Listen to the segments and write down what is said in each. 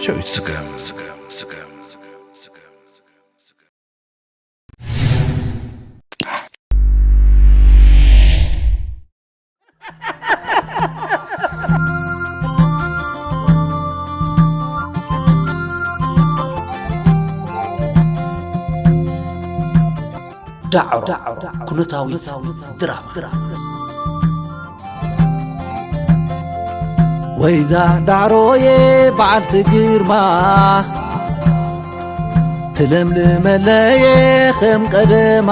ጨዊት ስገም። ዳዕሮ ኩነታዊት ድራማ። ወይዛ ዳዕሮዬ በዓልቲ ግርማ፣ ትለምልመለየ ከም ቀደማ፣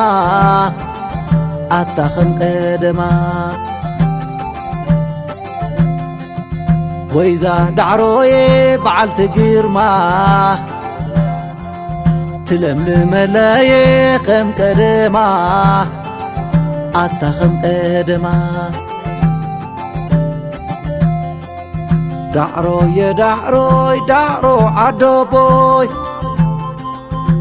ኣታ ከም ቀደማ። ወይዛ ዳዕሮዬ በዓልቲ ግርማ፣ ትለምልመለየ ከም ቀደማ፣ ኣታ ከም ቀደማ። ዳዕሮየ ዳዕሮይ ዳዕሮ ዓደቦይ፣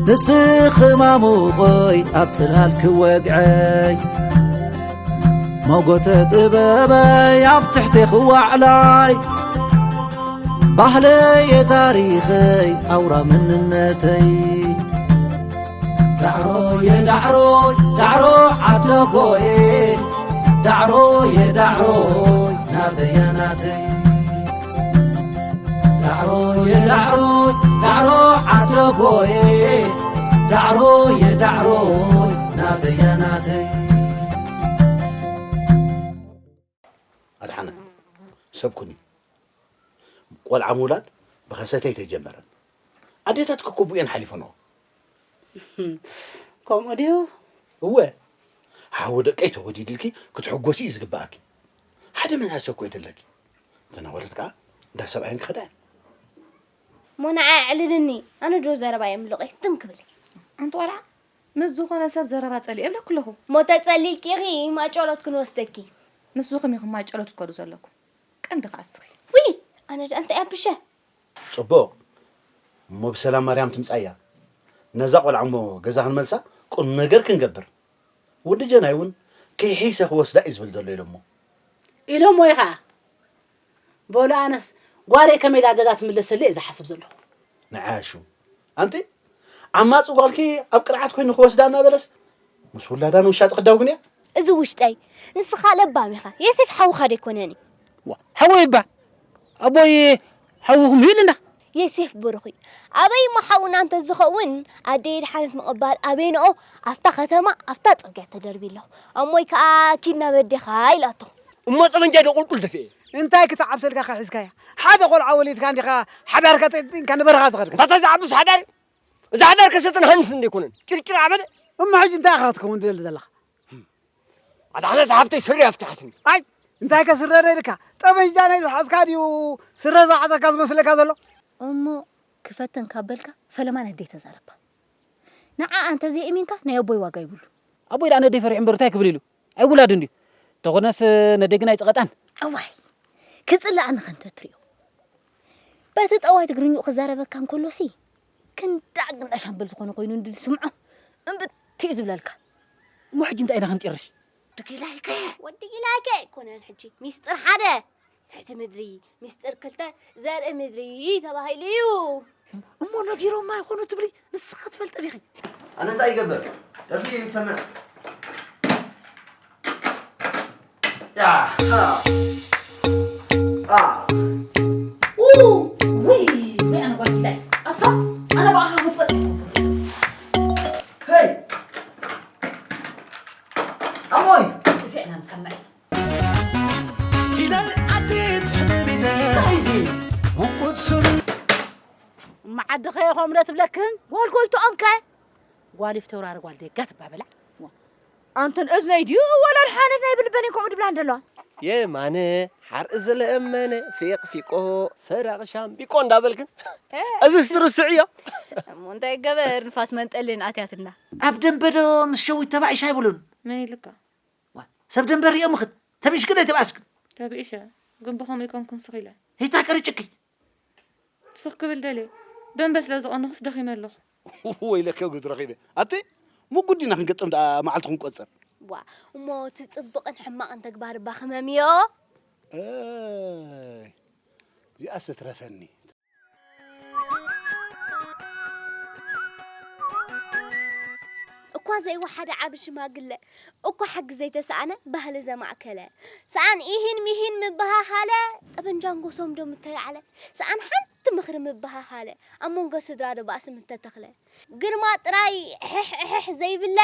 ንስኺ ማሙቐይ ኣብ ጽላል ክወግዐይ፣ መጎተ ጥበበይ ኣብ ትሕቲ ክዋዕላይ፣ ባህለየ ታሪኸይ ኣውራ መንነተይ። ዳዕሮየ ዳዕሮይ ዳዕሮ ዓደቦየ፣ ዳዕሮየ ዳዕሮይ ናተያ ናተይ። ዳዕሮየ ዳዕሮይ ዳዕሮ ዓደቦየ፣ ዳዕሮየ ዳዕሮይ ናተያ ናተይ። ኣድሓነ፣ ሰብ ኩኒ። ቆልዓ ምውላድ ብኸሰተ ኣይተጀመረን። ኣዴታት ክኩቡ እየን ሓሊፈንኦ። ከምኡ ድዩ? እወ፣ ሓዊ ደቀይ ተወዲድልኪ ክትሕጎሲ እዩ ዝግባኣኪ። ሓደ መናሰ እኮ የደለኪ። እንተናወረት ከኣ እንዳ ሰብኣየን ክኸዳ እየን። እሞ ንዓ ኣዕልልኒ፣ ኣነ ዶ ዘረባ የምልቕ እየ ትም ክብል። ኣንቲ ቆልዓ፣ ምስ ዝኾነ ሰብ ዘረባ ጸሊእ እብለኪ ኣለኹ። እሞ ተጸሊልኪ ኢኺ ማጨሎት ክንወስደኪ። ንስኹም ኢኹም ማጨሎት ትከዱ ዘለኩም። ቀንዲ ከኣ እስኺ። ውይ፣ ኣነ ደኣ እንታይ ኣብሸ? ጽቡቕ። እሞ ብሰላም ማርያም ትምጻያ። ነዛ ቆልዓ እሞ ገዛ ክንመልሳ ቁም ነገር ክንገብር። ወዲ ጀናይ እውን ከይሒሰ ክወስዳ እዩ ዝብል ዘሎ ኢሎሞ። ኢሎሞ ኢኻ? በሉ ኣነስ ጓለይ ከመይ ኢላ ገዛ ትምለሰለይ እየ ዝሓስብ ዘለኹ። ንዓሹ። ኣንቲ ዓማጺ ጓልኪ ኣብ ቅርዓት ኮይኑ ክወስዳ እናበለስ ምስ ውላዳ ንውሻጢ ክዳውግን እያ? እዚ ውሽጠይ፣ ንስኻ ለባም ኢኻ። የሴፍ ሓውኻ ዶ ኣይኮነን እዩ? ዋ፣ ሓወይ እባ። ኣቦይ ሓውኹም ይብል እንዳ። የሴፍ ብሩኽ እዩ። ኣበይ እሞ ሓውና እንተ ዝኸውን፣ ኣደይ ድሓነት ምቕባል ኣበይንኦ ኣብታ ከተማ፣ ኣብታ ጽርግያ ተደርብዩ ኣሎ። ኣሞይ ከኣ ኪድ ናብ ኣዴኻ ኢላቶ። እሞ ጠመንጃይ ዶ ቁልቁል ደፊኤ? እንታይ ክትዓብሰልካ ከ ሒዝካያ? ሓደ ቆልዓ ወሊድካ እንዲኻ ሓዳርካ ጠጢንካ ንበረኻ ዝኸድካ? እንታይ ተዓብስ ሓዳር? እዚ ሓዳር ከሰጥን ሃንስ እንደ ኣይኮነን። ጭርጭር ኣበለ። እሞ ሕጂ እንታይ ኢኻ ክትከውን ትደሊ ዘለኻ? ኣድሓነት ሓፍተይ ስረ ኣፍትሓትኒ። ኣይ፣ እንታይ ከ ስረ ደልካ? ጠበንጃ ናይ ዝሓዝካ ድዩ ስረ ዝዓጸካ ዝመስለካ ዘሎ? እሞ ክፈትን ካብ በልካ ፈለማ ነደይ ተዛረባ። ንዓ እንተ ዘይእሚንካ ናይ ኣቦይ ዋጋ ይብሉ። ኣቦይ ደኣ ነደይ ፈሪሑ እምበር እንታይ ክብል ኢሉ? ኣይውላድን ድዩ? ተኾነስ ነደይ ግን ኣይጸቐጣን። ኣዋይ፣ ክጽላኣኒ ከ እንተ ትሪኦ። በቲ ጠዋይ ትግርኝኡ ክዛረበካ እንከሎሲ፣ ክንዳዕ ግንዳ ሻምበል ዝኾነ ኮይኑ እንድል ስምዖ፣ እምብቲ እዩ ዝብለልካ። እሞ ሕጂ እንታይ ኢና ክንጢርሽ? ወዲ ጊላይከ! ወዲ ጊላይከ ኣይኮነን ሕጂ። ሚስጥር ሓደ፣ ትሕቲ ምድሪ፣ ሚስጥር ክልተ፣ ዘርኢ ምድሪ ተባሂሉ እዩ። እሞ ነጊሮማ ይኾኑ ትብሊ? ንስኺ ትፈልጢ ዲኺ? ኣነ እንታይ ይገብር? ደፊ ትሰምዕ። ያ፣ ኣ፣ ኣ። ኡ፣ ውይ፣ ወይ ኣነ ጓል ጊላይ። ኣታ፣ ኣነ ብኣኻ ክፈጥ። ሄይ! ኣሞይ! እዚ ኢና ንሰምዕ። ፊደል ዓዲ ጽሕዲ ቢዘ እንታይ እዚ? ውቁት ስም እማ ዓዲ ኸ ኢኹም ዶ ትብለክን? ጓል ጎይትኦም ከ? ጓል ይፍተውራሪ ጓል ደጋ ትባበላ። ኣንቱን እዝነይ ድዩ ወላ ድሓነት ናይ ብልበን ከምኡ ድብላ እንደለዋ? የማነ ሓርኢ ዝለመነ ፊቕ ፊቆ ሰራቕ ሻምቢቆ እንዳበልክን እ። እዚ ስትርስዕ እዮ። እሞ እንታይ ገበር ንፋስ መንጠልን ኣትያትና። ኣብ ደንበ ዶ ምስ ሸዊት ተባኢሽ ኣይብሉን? መን ኢልካ? ዋ፣ ሰብ ደንበ ሪኦም ኽን ተቢሽክን ኣይተባእሽክን? ተብኢሸ፣ ግን ብኸመይ ኮንኩን ስኺለ? ሂታ ቅርጭኪ። ስኽ ክብል ደልየ። ደንበ ስለ ዝቐነኹስ ደኺመ ኣለኹ። ወይለከ ጉድ ረኺበ። ኣቲ፣ ምጉድ ኢና ክንገጥም ደኣ መዓልቲ ክንቆጽር። ዋ፣ እሞ እቲ ጽቡቕን ሕማቕን ተግባር እባ ክመምዮ? ኣይ፣ እዚኣስ ትረፈኒ። ዘይወሓደ ዓቢ ሽማግለ፣ እኳ ሕጊ ዘይተሰኣነ ባህሊ ዘማእከለ፣ ሰኣን ኢሂን ሚሂን ምበሃሃለ፣ ጠበንጃን ጎሶም ዶ ምተላዕለ፣ ሰኣን ሓንቲ ምኽሪ ምበሃሃለ፣ ኣብ መንጎ ስድራ ዶ ባእሲ ምተተኽለ፣ ግርማ ጥራይ ሕሕ ሕሕ ዘይብለ፣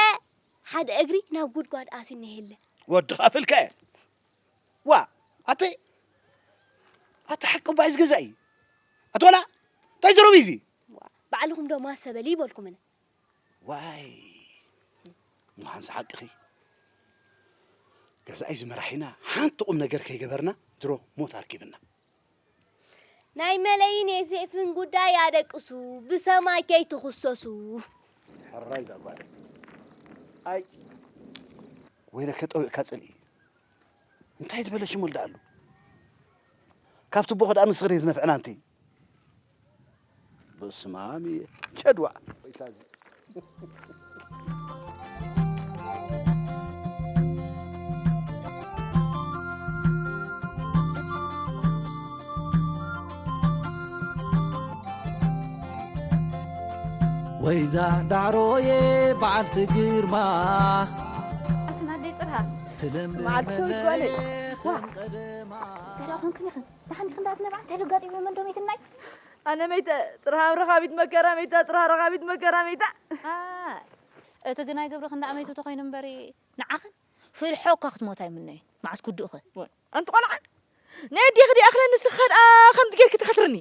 ሓደ እግሪ ናብ ጉድጓድ ኣትዩ እኒሄለ። ወዲ ኻፍልከ? ዋ፣ ኣቲ፣ ኣቲ ሓቂ እባ እዩ ዝገዛኢ። ኣቲ ዋላ፣ እንታይ ዘረቡ እዩ እዚ? ዋ፣ ባዕልኹም ዶ ማሰ በሊ ይበልኩምነ። ዋይ፣ እሞ ሓንሳ ሓቅኺ። ገዛኢ ዝመራሒና ሓንቲ ቁም ነገር ከይገበርና ድሮ ሞት ኣርኪብና። ናይ መለይን ዮሴፍን ጉዳይ ኣደቅሱ፣ ብሰማይ ከይትኹሰሱ። ሕራይ እዛ ጓለይ። ኣይ፣ ወይለከ ጠዊቕካ ጽልኢ። እንታይ ዝበለ ሽሙል ደኣ ኣሉ? ካብ ትቦ ከደኣ ንስኽሪ ትነፍዕና ኣንቲ። በስመ ኣብ እየ። ጨድዋ። ወይታ እዚ። ወይዛ ዳዕሮዬ በዓልቲ ግርማ። ኣትን ኣደይ ጽርሃ። ትለምልም በዓል ክሰዊት ጓለይ። ዋ። ከም ቀደማ። እንታይ ደኣ ኾንክን ኢኽን? ደሓን ዲኽን ደኣ ትነብዓ? እንታይ ደጋጢሙ መንዶ ቤትናይ? ኣነ መይተ ጽርሃ ረኻቢት መከራ መይታ፣ ጽርሃ ረኻቢት መከራ መይታ። ኣይ፣ እቲ ግናይ ግብርኽን ደኣ መይቱ ተኾይኑ እምበሪ፣ ንዓኽን ፍልሖ እኳ ክትሞታ ኣይምነዩን። መዓስ ክውድእኽን? ወይ፣ ኣንቲ ቆልዓ፣ ናይ ኣዴኺ ድኣ ኣኽለ ንስኻ ደኣ ከምዚ ጌርኪ ትኸትርኒ?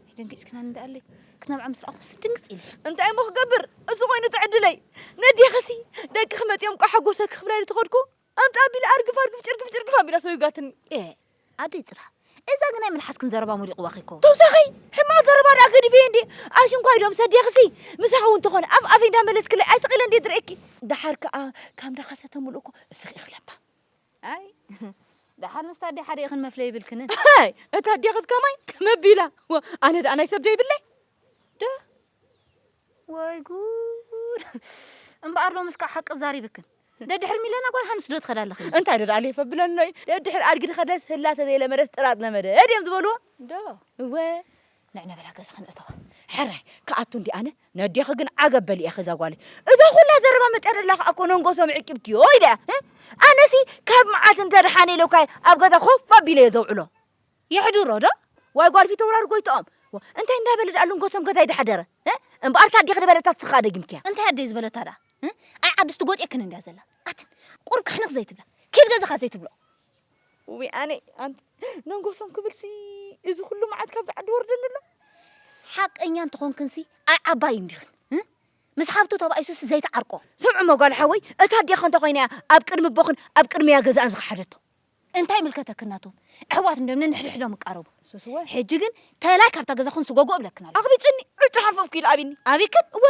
ኣይደንጊጽክናኒ ደኣለይ። ክትነብዓ ምስ ረኣኹስ ድንግጽ ኢለ። እንታይ እሞ ክገብር? እዚ ኮይኑ እቲ ዕድለይ። ነዴኸሲ ደቅኺ መጺኦም ቋሕ ሓጎሰኪ ክብላ ኢለ ተኸድኩ። ኣምጣ ኣቢለ ኣርግፍ ኣርግፍ ጭርግፍ ጭርግፍ ኣቢላ ሰዊጋትኒ። ኤ፣ ኣደይ ጽርሃ። እዛ ግናይ መልሓስክን ዘረባ ሞሊቕዋኺ እኮ። ተውሳኺ፣ ሕማቕ ዘረባ ደኣ ገዲፈ እንዴ። ኣሽንኳይ ዶ ምስ ኣዴኽሲ ምሳኺ እውን ተኾነ ኣፍ ኣፈይ እንዳመለስክለይ ኣይስቕ ኢለ እንዴ ዝርእየኪ። ደሓር ከኣ ካብ እንዳኸሰተ ምሉእ እኮ እስኺ ኢኺ ለባም። ኣይ፣ ደሓር ምስታ ኣደ ሓደ ኢኽን መፍለይ ይብልክንን። ኣይ፣ እታ ኣዴኽስ ከማይ ከመቢላ። ወ-፣ ኣነ ደኣ ናይ ሰብ ዘይብለይ። ዶ? ወይ ጉድ! እምበኣር ሎምስ ከዓ ሓቂ ዛሪብክን። ደድሕር ሚለና ጓል ሃንስ ዶ ትኸዳ ኣለኽን? እንታይ ዶ ደኣ ሌፈ ብለኖይ? ደድሕር ኣድጊ ድኸደስ ህላ ተዘይለመደስ ጥራጥ ለመደ። ድዮም ዝበልዎ? ዶ? እወ። ንዕ ነበላ ገዛ ክንእተዋ። ሕራይ፣ ክኣቱ እንዲ ኣነ፣ ነዴኺ ግን ዓገብ በሊ ኢኺ እዛ ጓለይ። እዛ ኹላ ዘረባ መጥያ ደላ ከዓ እኮ ነንጎሶም ዕቂብክዮ ኢለ እያ። እ? ኣነሲ ካብ መዓት እንተ ደሓነ ኢለውካይ ኣብ ገዛ ኮፍ ኣቢለ እየ ዘውዕሎ። የሕድሮ ዶ? ዋይ ጓል ፊት ተውራር ጎይትኦም። ዋ፣ እንታይ እንዳበለ ደኣ ልንጎሶም ገዛ ይደሓደረ? እ? እምበኣር ታዴኺ ዝበለታ ትኻ ደጊምክያ። እንታይ ኣደይ ዝበለታ ደኣ? እ? ኣይ ዓድስ ትጎጥየክን እንድያ ዘላ። ኣትን ቁርብ ካሕንኽ ዘይትብላ። ኪድ ገዛኻ ዘይትብሎ። ውይ ኣነ ኣንቲ ነንጎሶም ክብልሲ እዚ ኩሉ መዓት ካብዚ ዓዲ ወርደኒ ኣሎ። ሓቀኛ እንተኾንክንሲ ኣይ ዓባይ እንዲኽን። እ? ምስ ሃብቱ ተባኢሱስ ዘይትዓርቆ። ስምዑ እሞ ጓል ሓወይ፣ እታ ኣዴኺ እንተኾይና እያ ኣብ ቅድሚ ኣቦኽን ኣብ ቅድሚ እያ ገዛእን ዝኸሓደቶ። እንታይ ይምልከተክን ናቶም? ኣሕዋት እንድዮም ነንሕድሕዶም ይቃረቡ። እሱስ እወ። ሕጂ ግን ተላይ ካብታ ገዛኹን ስጎጎ እብለክን ኣለኹ። ኣቕቢጽኒ፣ ዕጩ ሓንፈፍኩ ኢሉ ኣቢኒ። ኣቢክን? እወ።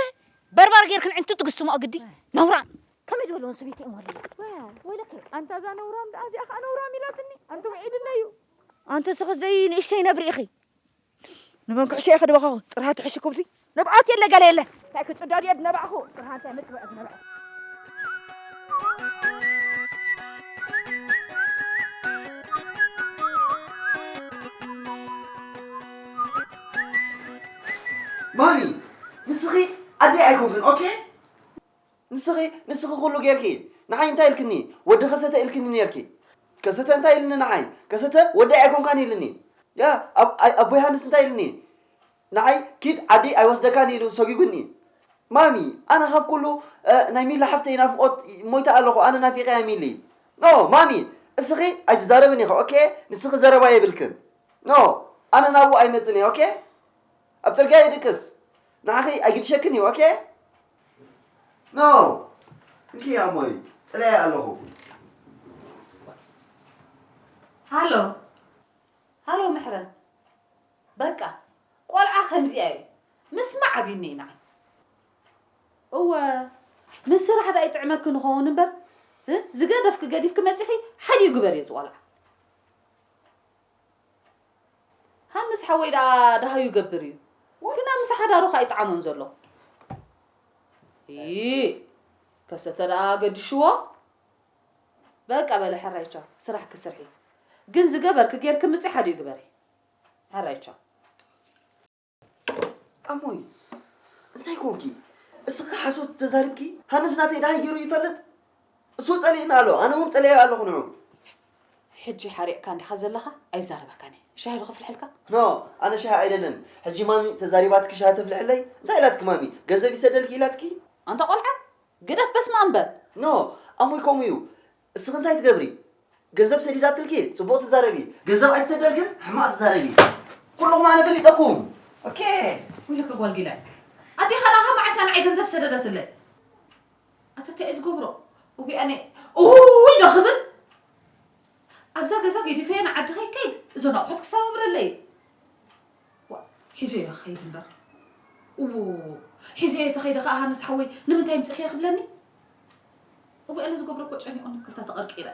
በርባር ጌርክን ዕንቱ ትግስምኦ ግዲ። ነውራም። ከመይ ዝበለውን ስብይቲ እዮም ወለይስ? ወ-፣ ወይለከ። ኣንታ እዛ ነውራም ደኣ እዚኣ ኸኣ ነውራም ኢላትኒ። ኣንቲ ውዒድለዩ። ኣንተ ስኽስ ደይ ንእሽተይ ነብሪ ኢኺ። ንመንኩሕሻ ኢኺ ድበኻኹ፣ ጥርሃ ትሕሽኩምሲ። ንብዓት የለ ገለ የለ። እስታይ ክጭዳድ የድ ነባዕኹ፣ ጥርሃ እንታይ ምጥብዐት ነባዕ። ማሚ፣ ንስኺ ኣደይ ኣይኮንክን፣ ኦኬ? ንስኺ፣ ንስኺ ኩሉ ጌርኪ። ንዓይ እንታይ ኢልክኒ? ወዲ ከሰተ ኢልክኒ ኔርኪ። ከሰተ እንታይ ኢልኒ ንዓይ? ከሰተ ወዲ ኣይኮንካን ኢልኒ። ያ፣ ኣብ-፣ ኣይ-፣ ኣቦ ዮሃንስ እንታይ ኢልኒ? ንዓይ ኪድ ዓዲ ኣይወስደካን ኢሉ ሰጒጉኒ። ማሚ፣ ኣነ ካብ ኩሉ፣ እ፣ ናይ ሚሊ ሓፍተይ ናፍቖት ሞይተ ኣለኹ። ኣነ ናፊቐያ ሚሊ። ኖ፣ ማሚ፣ እስኺ ኣይትዛረብን ኢኺ፣ ኦኬ? ንስኺ ዘረባ የብልክን። ኖ፣ ኣነ ናብኡ ኣይመጽን እየ፣ ኦኬ? ኣብ ጽርግያ ይድቅስ። ንዓኺ ኣይግድሸክን እዩ፣ ኦኬ? ኖ፣ እንኪ ኣሞይ፣ ጽለየ ኣለኹ። ሃሎ፣ ሃሎ ምሕረት። በቃ፣ ቆልዓ ከምዚኣ እዩ። ምስማዕ ኣብዩኒ እዩ ንዓይ። እወ፣ ንስራሕ ደኣ ይጥዕመኪ ንኸውን እምበር፣ እ፣ ዝገደፍኪ ገዲፍኪ መጺኺ ሓዲኡ ግበርዮ እዚ ቆልዓ። ሃንስ ሓወይ ደኣ ደሃዩ ይገብር እዩ። ግና ምስ ሓዳሩ ከኣ ይጠዓሞን ዘሎ። ኢ፣ ከሰተ ደኣ ገዲሽዎ። በቃ በለ ሕራይ ቻው፣ ስራሕኪ ስርሒ። ግን ዝገበርኪ ጌርኪ ምጺ ሓዲኡ ግበሪ። ሕራይ ቻው። ኣሞይ፣ እንታይ ኮንኪ? እስኺ ሓሶት ተዛሪብኪ? ሃንስ ናተይ ደሃይ ገይሩ ይፈልጥ? እሱ ጸሊእና ኣሎ፣ ኣነ እውን ጸሊኤ ኣለኹ ንዑ። ሕጂ ሓሪቕካ እንዲኻ ዘለኻ ኣይዛረበካን እየ። ሻሂ ዶ ከፍልሐልካ? ኖ፣ ኣነ ሻሂ ኣይደልን። ሕጂ ማሚ ተዛሪባትኪ ሻሂ ተፍልሕለይ? እንታይ ኢላትኪ ማሚ? ገንዘብ ይሰደልኪ ኢላትኪ? ኣንታ ቆልዓ፣ ግደፍ በስመ ኣምበር። ኖ፣ ኣሞይ ከምኡ እዩ። እስኺ እንታይ ትገብሪ? ገንዘብ ሰዲዳትልኪ ጽቡቕ ትዛረቢ፣ ገንዘብ ኣይትሰደልክን ሕማቕ ትዛረቢ። ኩልኹም ኣነ ፈሊጠኩም። ኦኬ። ወይለከ ጓል ጊላይ፣ ኣዴኻ ደኣ ካብ መዓስ እያ ንዓይ ገንዘብ ሰደደትለይ? ኣታ እንታይ እየ ዝገብሮ? እውይ ኣነ፣ እውይ ዶ ክብል? ኣብዛ ገዛ ገዲፈዮ ንዓዲ ከይከይድ እዞን ኣቑሑት ክሰባብረለይ። ዋ፣ ሒዘዮ ክኸይድ እምበር። እዎ፣ ሒዘዮ ተኸይደ ከኣ ሃንስ ሓወይ ንምንታይ ምጽእኽዮ ክብለኒ? እወ፣ ኣነ ዝገብሮ እኮ ጨኒቑኒ፣ ክልተ ተቐርቂረ።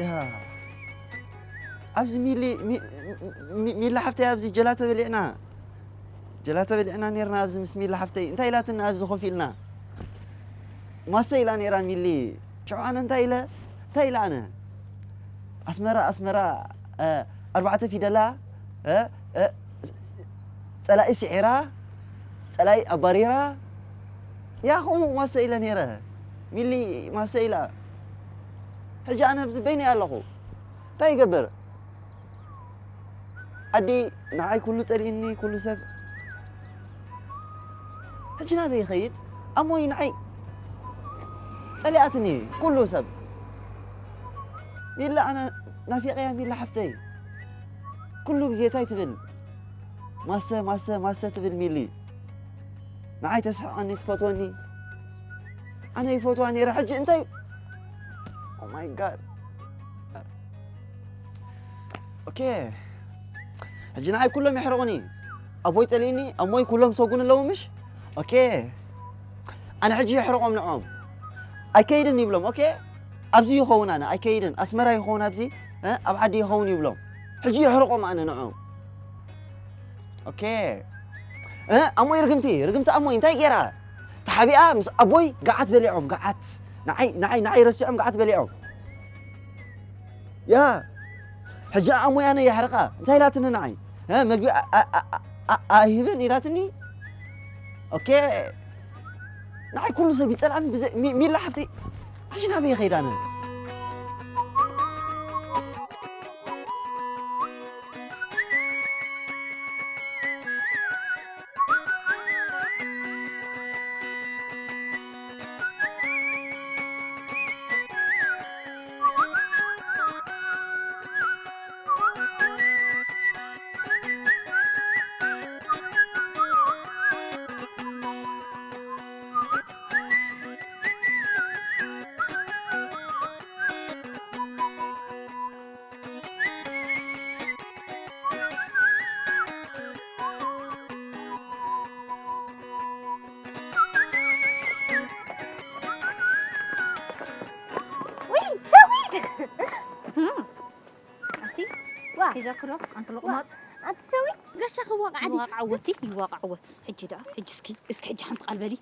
ያ፣ ኣብዚ ሚሊ፣ ሚ-፣ ሚ-፣ ሚሊ ሓፍተይ፣ ኣብዚ ጀላተ በሊዕና፣ ጀላተ በሊዕና ኔርና፣ ኣብዚ ምስ ሚሊ ሓፍተይ። እንታይ ኢላትና ኣብዚ ኮፍ ኢልና? ማሰ ኢላ ኔራ ሚሊ። ሽዑ ኣነ እንታይ ኢለ? እንታይ ኢለ ኣነ? ኣስመራ፣ ኣስመራ፣ እ፣ ኣርባዕተ ፊደላ፣ እ፣ እ፣ ጸላኢ ስዒራ፣ ጸላኢ ኣባሪራ፣ ያ ከምኡ ማሰ ኢለ ኔረ። ሚሊ ማሰ ኢላ። ሕጂ ኣነ ኣብዚ በይነይ ኣለኹ። እንታይ ይገብር? ዓዲ ንዓይ ኩሉ ጸሊእኒ፣ ኩሉ ሰብ። ሕጂ ናበይ ይኸይድ? ኣሞይ ንዓይ ጸሊኣትኒ ኩሉ ሰብ። ሚሊ ኣነ ናፊቐያ፣ ሚሊ ሓፍተይ። ኩሉ ግዜ እንታይ ትብል? ማሰ፣ ማሰ፣ ማሰ ትብል ሚሊ። ንዓይ ተስሕቐኒ፣ ትፈትወኒ። ኣነ ይፈትዋ ነይረ፣ ሕጂ እንታይ? Oh my God። ኦኬ። ሕጂ ንዓይ ኩሎም የሕርቑኒ። ኣቦይ ጸሊእኒ፣ ኣሞይ ኩሎም ሰጉን ኣለዉ ምሽ? ኦኬ። ኣነ ሕጂ የሕርቖም ንዖም። ኣይከይድን ይብሎም፣ ኦኬ? ኣብዚ ይኸውን ኣነ፣ ኣይከይድን። ኣስመራ ይኸውን ኣብዚ፣ እ፣ ኣብ ዓዲ ይኸውን ይብሎም። ሕጂ የሕርቖም ኣነ ንዖም። ኦኬ። እ፣ ኣሞይ ርግምቲ፣ ርግምቲ ኣሞይ እንታይ ገይራ? ተሓቢኣ ምስ ኣቦይ ገዓት በሊዖም፣ ገዓት። ንዓይ፣ ንዓይ፣ ንዓይ ረሲዖም ገዓት በሊዖም። ያ፣ ሕጂ ኣሞይ ኣነ የሕርቓ። እንታይ ኢላትኒ ንዓይ? እ፣ መግቢ ኣ-፣ ኣ-፣ ኣ-፣ ኣ-፣ ኣ-፣ ኣይህብን ኢላትኒ። ኦኬ። ንዓይ ኩሉ ሰብ ይጸልኣኒ ብዘይ፣ ሚ-፣ ሚላ ሓፍተይ፣ ሕጂ ናበይ ከይዳ ኣነ? ውይ፣ ሸዊት! ኣቲ፣ ዋ። ሒዛክሎ፣ ኣንቲ ሎቕማጽ። ኣንቲ ሸዊት፣ ጋሻ ክዋቃዕ ድዩ? ይዋቃዕ ወቲ፣ ይዋቃዕ ወ-፣ ሕጂ ደኣ፣ ሕጂ እስኪ፣ እስኪ ሕጂ ሓንቲ ቃል በሊ።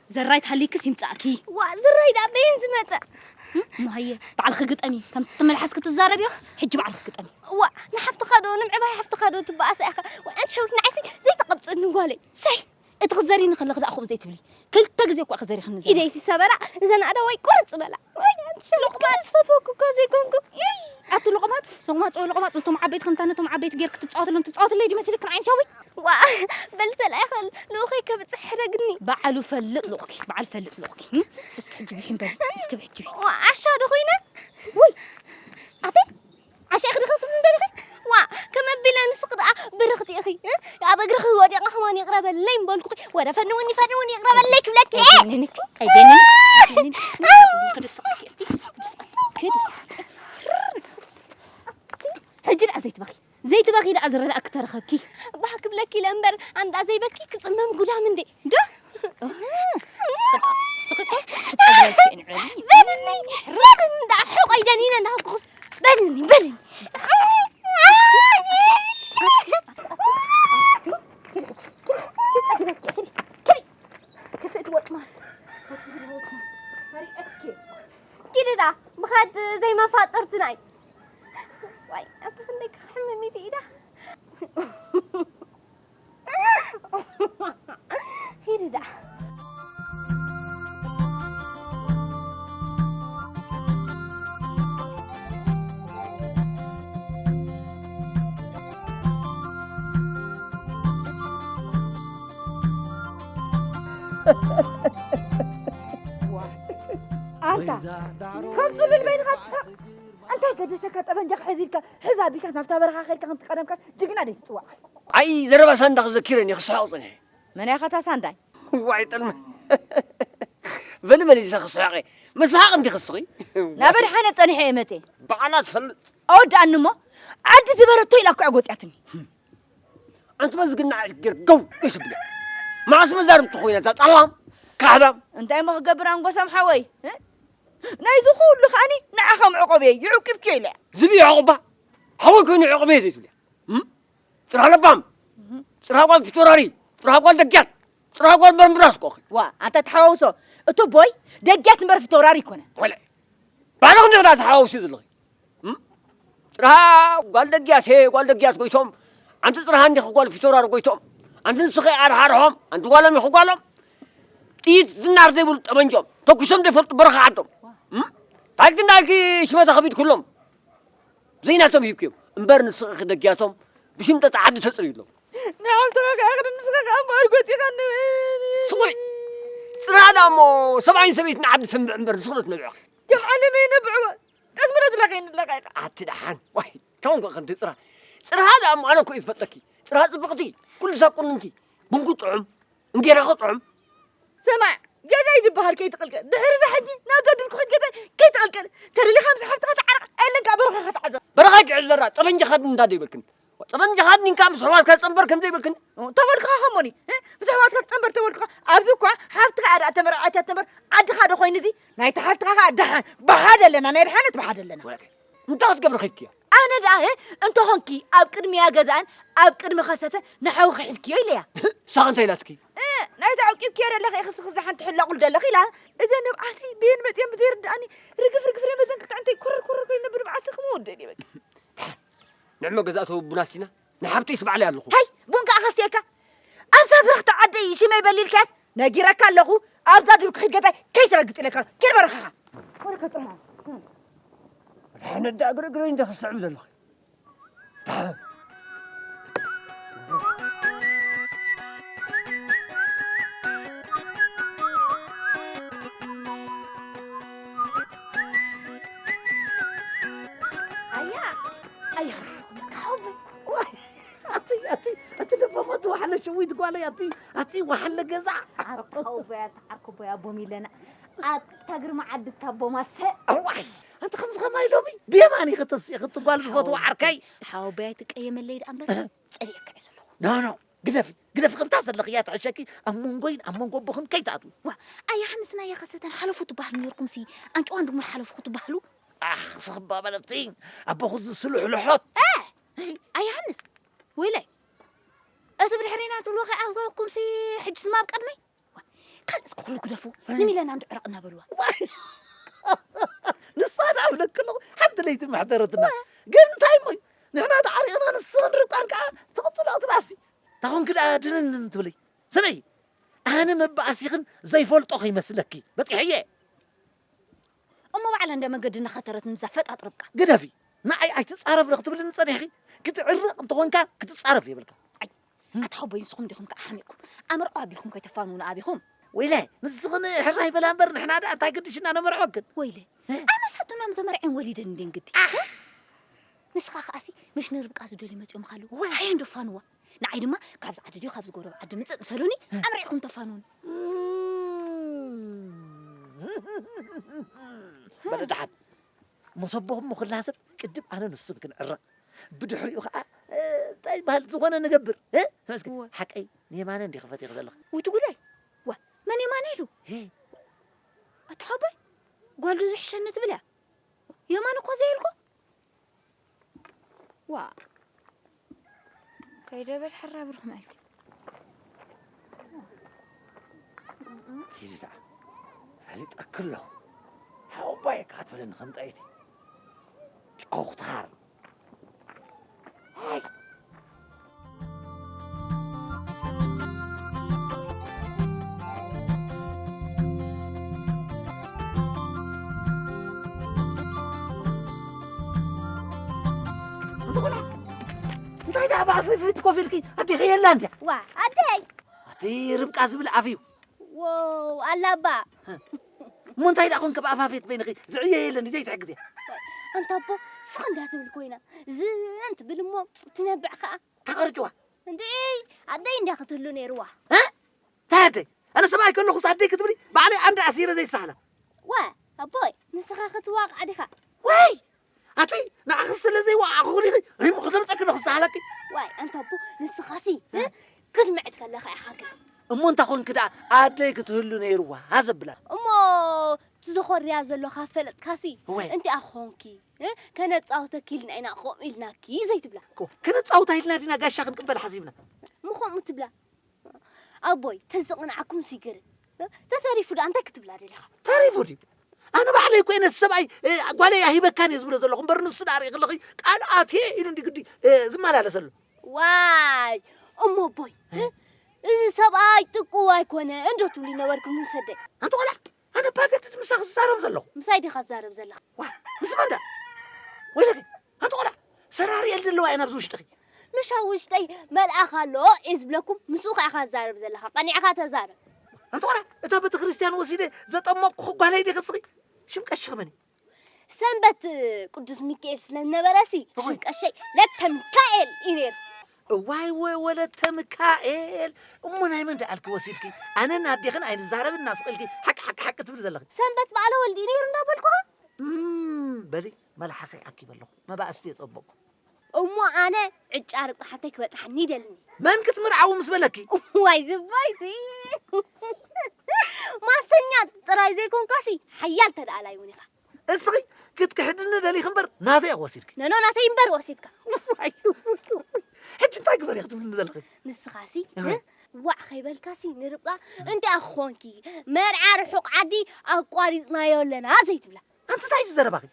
ዘራይ ተሃሊክስ ይምጻእኪ። ዋ፣ ዘራይ ደኣ በየን ዝመጸ? እሞ ሃየ፣ ባዕልኺ ግጠሚ። ከም ትመልሓስ ክትዛረብዮ፣ ሕጂ ባዕልኺ ግጠሚ። ዋ፣ ንሓፍትኻ ዶ፣ ንምዕባይ ሓፍትኻ ዶ ትበኣሳ ኢኻ? ዋ፣ ኣንቲ ሸዊት ንዓይሲ ዘይተቐብጽኒ ጓለይ። ሰይ፣ እቲ ክትዘሪኒ ከለኺ ደኣ ከምኡ ዘይትብሊ። ክልተ ግዜ እኮ ኢኺ ዘሪኽኒ ዘለኺ። ኢደይ ትሰበራ፣ እዘን ኣእዳወይ ቁርጽ በላ። ወይ፣ ኣንቲ ሸዊት፣ ሎቕማጽ። ዝፈትወኩ እኮ ዘይኮንኩ። ይይ። ኣቲ ሎቕማጽ፣ ሎቕማጽ፣ ሎቕማጽ፣ ነቶም ዓበይቲ ከምታ ነቶም ዓበይቲ ጌርኪ ትጻወትሎም፣ ትጻወትለይ ድዩ መሲልኪ ንዓይ ሸዊት? ዋ፣ በሊ ተላኢኸ ልኡኸይ ከብጽሕ ሕደግኒ። በዓሉ ፈልጥ ልኡኽኪ፣ በዓሉ ፈልጥ ልኡኽኪ። እም? እስኪ ሕጂ ብሒም በሊ፣ እስኪ ብሕጂ ብሒ። ዋ፣ ዓሻ ዶ ኮይነ? ውይ፣ ኣቲ፣ ዓሻ ኢኺ ዲኺ ትብሊ ደሊኺ? ዋ፣ ከም ኣቢለ ንስኺ ደኣ ብርኽቲ ኢኺ፣ እ? ኣብ እግርኺ ወዲቐ ከማን ይቕረ በለለይ ምበልኩኺ። ወረ ፈንውኒ፣ ፈንውኒ፣ ይቕረበለይ ክብለኪ እየ። ኣይደንን እቲ፣ ኣይደንን፣ ኣይደንን። ክድስቕ፣ ክድስቕ፣ ክድስቕ። ሕጂ ደኣ ዘይትበኺ፣ ዘይትበኺ ደኣ ዝረዳእኪ ተረኸብኪ። ባህ ክብለኪ ኢለ እምበር፣ ኣንዳ ዘይበኪ ክጽመም ጉዳም እንዴ። ዶ? ስኽቲ፣ ስኽቲ፣ ክጸግበልኪ እንዕበሊ። በልኒ፣ በልኒ፣ እንዳ ሕቆይ ደኒነ እንዳሃብኩኽስ፣ በልኒ፣ በልኒ። ክፍእቲ ወጥማት። ኪድዳ፣ ምኻድ ዘይመፋጥርትናይ። ዋይ፣ ኣታ ክንደይ ክሕምም ኢቲ ኢዳ። ሂድዳ። ኣንታ፣ ከም ጽሉል በይንኻ ትስሕቕ። እንታይ ገደሰካ? ጠበንጃኻ ሒዝልካ፣ ሕዝ ኣቢልካ ናብታ በረኻ ኸድካ ከምቲ ቀደምካ ጅግና ደይ ትጽዋዕ? ኣይ፣ ዘረባ ሳንዳ ክዘኪረኒ ክስሕቕ ጽኒሐ። መን እያ ኸታ ሳንዳይ? ዋይ ጥልሚ። በሊ በሊ፣ እዚ ክስሕቕ እየ። ምስሓቕ እንዲ ክስኺ። ናብ ኣድሓነ ጸኒሐ እየ መቴ። ባዕላ ትፈልጥ። ኣወዳኣኒ እሞ፣ ዓዲ ዝበረቶ ኢላ እኮ እያ ጎጥያትኒ። ኣንቲ በዚ ግን ንዓይ ገር ገው ደስ ብለ። መዓስ መዛርብቲ ኮይና እዛ ጠላም፣ ካሕዳም። እንታይ እሞ ክገብር ኣንጎሳም ሓወይ? እ? ናይዚ ኩሉ ከኣኒ ንዓኻ መዕቆብ እየ፣ ይዕቂብኪ እየ ኢለ። ዝብኢ ዕቑባ፣ ሓወይ ኮይኑ ይዕቆብ እየ ዘይትብል እያ። እም? ጽርሃ ለባም፣ ጽርሃ ጓል ፊቶራሪ፣ ጽርሃ ጓል ደጊያት፣ ጽርሃ ጓል በርምብራስ እኮ። ዋ፣ ኣንታ ተሓዋውሶ፣ እቲ ቦይ ደጊያት እምበር ፊቶራሪ ይኮነ። ወለ፣ ባዕልኹም ዲኹም ተሓዋውሲ ዘለኹ። እም? ጽርሃ ጓል ደጊያት፣ ሄ፣ ጓል ደጊያት ጎይቶም፣ ኣንቲ ጽርሃ እንዲኺ ጓል ፊቶራሪ ጎይቶም፣ ኣንቲ ንስኺ ኣርሓርሖም፣ ኣንቲ ጓሎም ኢኺ ጓሎም። ጥይት ዝናር ዘይብሉ ጠበንጆም፣ ተኩሶም ዘይፈልጡ በረኻ ዓዶም። እም? ታልኪ እንዳልኪ ሽመታ ከቢድ ኩሎም። ዘይናቶም ሂብክዮም። እምበር ንስኺ ደጊያቶም ብሽምጠጣ ዓዲ ተጽርዩ ኣለዉ። ንዓም ተኻኺ ኣኽሪ ንስኻ ከኣ እምበኣር ጎጢኻ ንበል። ስቑይ! ጽርሃ ደኣ እሞ ሰብኣይን ሰበይትን ዓዲ ትንብዕ እምበር ንስኺ ዶ ትነብዕኺ? ከም ዓለም የነብዕዋ። ጠስምረ ዝለኸ ይንለኸ ኢኻ። ኣቲ ደሓን። ዋይ፣ ተውን ከምቲ ጽርሃ። ጽርሃ ደኣ እሞ ኣነ እኮ እየ ዝፈልጠኪ። ጽርሃ ጽብቕቲ፣ ኩሉ ሳብ ቁንንቲ፣ ቡንኩ ጥዑም፣ እንጌራ እኮ ጥዑም። ሰማዕ፣ ገዛይ ዝበሃል ከይትቕልቀል። ድሕሪ እዚ ሕጂ ናብዛ ድርኩኺት ገዛይ ከይትቕልቀል። ተደሊኻ ምስ ሓፍትኻ ተዓረቕ፣ ኣየለን ከኣ በረኻኻ ተዓዘብ። በረኻ ይግዕል ዘራ፣ ጠበንጃኻ ድን እንዳ ደይበልክን። ጠበንጃኻ ድን ኢንካ ምስ ኣሕዋትካ ትጸንበር ከም ዘይበልክን። ተበልኩኻ ኸሞኒ፣ እ? ምስ ኣሕዋትካ ትጸንበር ተበልኩኻ። ኣብዚ እኳ ሓፍትኻ እያ ደኣ ተመርዓት እያ ትንበር፣ ዓድኻ ዶ ኾይኑ እዚ? ናይታ ሓፍትኻ ኸኣ ደሓን፣ ብሓደ ኣለና፣ ናይ ደሓነት ብሓደ ኣለና። ወላከ፣ እንታይ ክትገብሪ ኸይድኪ እያ? ኣነ ደኣ፣ እ፣ እንተኾንኪ ኣብ ቅድሚያ ገዛእን ኣብ ቅድሚ ኸሰተ ንሓውኺ ሒዝክዮ ኢለያ። ንሳ እንታይ ኢላትኪ? እ፣ ናይታ ዓቂብክዮ ዘለኺ ኢኺ፣ ስኺ እዛ ሓንቲ ሕላቑል ዘለኺ ኢላ። እዘን ንብዓተይ ብየን መፅየን ብዘይርድኣኒ ርግፍ ርግፍ ኢለን በዘን ክልተ ኣዕንተይ ኩርር ኩርር ኮይነ ብንብዓት ስኺ ምውደል እየ በቃ። ንዕመ ገዛእቶ ቡን ኣስቲና ንሓብተይስ ባዕለይ ኣለኹ። ሃይ፣ ቡን ከኣ ከስትየካ። ኣብዛ ብርኽቲ ዓደይ ሽመይ በሊልካስ ነጊረካ ኣለኹ። ኣብዛ ድርኩኺት ገዛይ ከይትረግጽ ኢለካ። ኬድ በረኻኻ። ወረካ ጥራሕ። ድሓን እዳ እግሪ እግረይ እንደ ክስዕብ ዘለኹ። ድሓን። ኣያ፣ ኣያ፣ ርሳኹ ለካ ሓወይ። ዋይ፣ ኣቲ፣ ኣቲ፣ ኣቲ ልቦም ኣቲ ወሓለ ሸዊት ጓለይ ኣቲ፣ ኣቲ ወሓለ ገዛ። ኣታ ሓወይ፣ ኣታ ዓርኩቦይ ኣቦም ኢለና። ኣታ ግርማ ዓዲ እታ ኣቦማ ሰ። እዋይ፣ ኣንቲ ከምዚ ከማይ ሎሚ ብየማን ኢኺ ተስኢኺ እቲ ጓል ዝፈትዎ ሓወይ፣ ዓርከይ። ሓወይ፣ ኣይትቀየመለይ ደኣ እምበር፣ ጸሊኤካ እየ ዘለኹ። ኖ፣ ኖ፣ ግደፊ፣ ግደፊ፣ ከምታ ዘለኺ እያ ትሕሸኪ። ኣብ መንጎይን ኣብ መንጎ ኣቦኽን ከይትኣትዊ። ዋ፣ ኣያ ሃንስ ናይ የኸሰተን ሓለፉ ትበሃሉ ነይርኩምሲ፣ ኣንጭዋን ድሙን ሓለፉ ክትበሃሉ። ኣኽ፣ ስኽባ በለቲ፣ ኣቦኹ ዝስሉሕ ልሖት። እ፣ ኣያ ሃንስ፣ ወይለይ፣ እቲ ብድሕሪና ትብልዎ ከይኣኽበረኩምሲ፣ ሕጂ ስማ ኣብ ቅድመይ። ዋ፣ ካልእ እስኪ ኩሉ ግደፉ፣ ኣይ። ንሚለና እንዶ ዕረቕ እናበልዋ። ዋይ! ንሳ ደኣ እብለኪ ኣለኹ፣ ሓንቲ ለይቲ መሕደረትና። ዋ። ግን እንታይ እሞ እዩ? ንሕና ተዓሪቕና ንስኽን ርብቃን ከኣ ትቕጽሎ ትባሲ። ታኾንኪ ደኣ ድንን ትብለይ። ስምዒ፣ ኣነ መባእሲኽን ዘይፈልጦ ከይመስለኪ። በጺሐየ። እሞ ባዕላ እንደ መንገዲ እናኸተረት ንዛ ፈጣጥ ርብቃ። ግደፊ። ንዓይ ኣይትጻረፍ ዶ ክትብልኒ ጸኒሕኺ? ክትዕረቕ እንተኾንካ ክትጻረፍ የብልካ። ኣይ፣ ኣታ ሓቦይ ንስኹም ዲኹም ከኣ ሓሚቕኩም? ኣመርዖ ኣቢልኩም ከይተፋንዉና ኣቢኹም። ወይለ፣ ንስኽን ሕራይ በላ እምበር ንሕና ደኣ እንታይ ገዲሽና ነመርዖክን? ወይለ፣ እ? ኣይ መሳቱና ምተመርዐን ወሊደን እንዴን ግዲ። ኣሕ! ንስኻ ከኣሲ ምሽ ንርብቃ ዝደልዩ መጺኦም ካሉ፣ ዋይ! ሃየ እንዶ ፋንዋ። ንዓይ ድማ ካብዚ ዓዲ ድዩ ካብዚ ጎረብ ዓዲ ምጽእ ምሰሉኒ ኣምሪዕኩም ተፋኑን። በለ ደሓን መሰቦኹም ምኽላሰብ ቅድም ኣነ ንሱን ክንዕረ ብድሕሪኡ ከዓ እንታይ በሃል ዝኾነ ንገብር። መስኪ ሓቀይ ንየማነ እንዲ ክፈት ዘለኹ ውቲ ጉዳይ ዋ መን የማነ ኢሉ ኣቲ ሓቦይ ጓል ዶ ዝሕሸኒ ትብል እያ የማን እኮ ዘየልኩ ዋ ከይደ በል ሓራ ብርኽ መዓልቲ ሂዚ ደኣ ፈሊጠኪ ኣለኹ ሓወባይ እካ ትብለኒ ከም ጠይቲ ጨው ክትሃር ኣይ እንታይ ደኣ ብኣፍፊት ኮፍ ኢልኪ ኣዴኺ የላ እንድያ ዋ ኣደይ ኣቲ ርብቃ ዝብል ኣፍ እዩ ዎው ኣላባ እሞ እንታይ ደኣ ኮንከ ብኣፋፌት በይንኺ ዝዕየ የለን ዘይትሕግዝያ ኣንታ ኣቦ ስኽ እንዳ ትብል ኮይና ዝን ትብል እሞ ትነብዕ ኸኣ ታቐርጭዋ እንድዒ ኣደይ እንድያ ክትህሉ ነይርዋ እንታይ ኣደይ ኣነ ሰብኣይ ከለኹስ ኣደይ ክትብሊ ባዕለይ ዓንዲ ኣሲረ ዘይሰሃላ ዋ ኣቦይ ንስኻ ክትዋቕዓ ዲኻ ወይ ኣቲ ንዓኺ ስለ ዘይወዓኹ ዲኺ ሪሙ ክዘምፀኪ ዶ ክሰሃለኪ ዋይ ኣንታ ኣቦ ንስኻሲ ክትምዕድ ከለኻ ኢኻ ግን እሞ እንታ ኾንኪ ደኣ ኣደይ ክትህሉ ነይርዋ ዘብላ እሞ ትዘኾርያ ዘሎኻ ፈለጥካሲ ወይ እንቲኣ ኾንኪ ከነጻውተኪ ኢልና ኢና ከምኡ ኢልናኪ ዘይትብላ እኮ ከነጻውታ ኢልና ዲና ጋሻ ክንቅበል ሓሲብና ምኾምኡ ትብላ ኣቦይ ተዝቕንዓኩም ሲግር ተተሪፉ ዳ እንታይ ክትብላ ደሊኻ ተሪፉ ድዩ ኣነ ባዕለይ እኮ ነቲ ሰብኣይ ጓለይ ኣይበካን እየ ዝብሎ ዘለኹ እምበር ንሱ ዳ ርኢ ከለኺ ቃል ኣትየ ኢሉ እንዲ ግዲ ዝመላለሰሉ ዋይ እሞ ኣቦይ እዚ ሰብኣይ ጥቁው ኣይኮነ እንዶ ትብሉ ይነበርኩም ንሰደይ ኣንቲ ቆልዓ ኣነ እባ ገድድ ምሳኺ ዝዛረብ ዘለኹ ምሳይ ዲኻ ትዛረብ ዘለኻ ዋ ምስ መን ዳ ወይለኺ ኣንቲ ቆልዓ ሰራርየል ዘለዋ እየ ናብዚ ውሽጥኺ ምሽ ኣብ ውሽጠይ መልኣኽ ኣሎ እየ ዝብለኩም ምስኡ ከዓ ኢኻ ትዛረብ ዘለኻ ቀኒዕኻ ተዛረብ ኣንቲ ቆልዓ እታ ቤተ ክርስትያን ወሲደ ዘጠመቕኩ ጓለይ ዲኺ እስኺ ሽም ቀሽኺ መን እዩ ሰንበት ቅዱስ ሚካኤል ስለ ዝነበረሲ ሽም ቀሸይ ለተ ሚካኤል እዩ ነይሩ። እዋይ ወ ወለተ ምካኤል እሞ ናይ መን ደኣልኪ ወሲድኪ ኣነን ኣዴኽን ኣይንዛረብን እናስቐልኪ ሓቂ ሓቂ ሓቂ ትብሊ ዘለኺ። ሰንበት በዓለ ወልዲ እዩ ነይሩ እንዳበልኩኻ። እም በሊ መልሓሰይ ኣኪበ ኣለኹ መባእስቲ የጸበቕኩ። እሞ ኣነ ዕጫ ርግጣ ሓተይ ክበጽሓኒ ይደልኒ። መን ክትምርዓዊ ምስ በለኪ? ዋይ ዝባይሲ ማሰኛ ጥራይ ዘይኮንካሲ ሓያል ተደኣላይ እውን ኢኻ። እስኺ ክትክሕድኒ ደሊኺ እምበር ናተይ ኢኺ ወሲድኪ። ኖኖ ናተይ እምበር ወሲድካ። ሕጂ እንታይ ግበሪ ክትብልኒ ዘለኺ? ንስኻሲ ዋዕ ከይበልካሲ ንርብቃ እንታይ ኮንኪ መርዓ ርሑቕ ዓዲ ኣቋሪፅናዮ ኣለና ዘይትብላ። ኣንቲ እንታይ እዩ ዘረባኺ?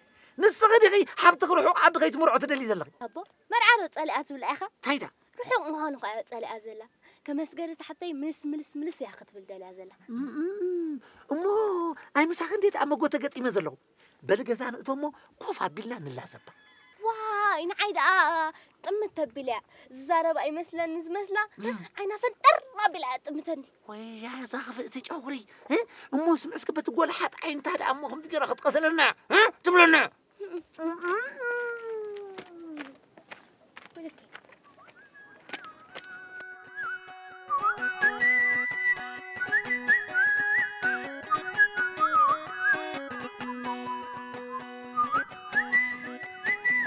ንስኺ ዲኺ ሓብትኺ ርሑቕ ዓዲ ከይትምርዖ ትደልዪ ዘለኺ? ኣቦ መርዓ ዶ ጸሊኣ ትብላ ኢኻ? እንታይ ደኣ? ርሑቕ ምዃኑ ኸኣ እያ ጸሊኣ ዘላ። ከመስገደት ሓብተይ ምስ ምልስ ምልስ እያ ክትብል ደልያ ዘላ። እሞ ኣይ ምሳኺ እንዴ ደኣ መጎተ ገጢመ ዘለኹ? በሊ ገዛ ንእቶ እሞ ኮፍ ኣቢልና ንላዘባ። ዋይ ንዓይ ደኣ ጥምት ተቢለያ። ዝዛረብ ኣይመስለኒ ዝመስላ ዓይና ፈንጠር ኣቢላ እያ ጥምተኒ። ወያ እዛ ክፍእቲ ጨጉሪ እሞ ስምዒ እስከ በቲ ጎልሓጥ ዓይንታ ደኣ እሞ ከምዚ ገይራ ክትቀትለና ትብለና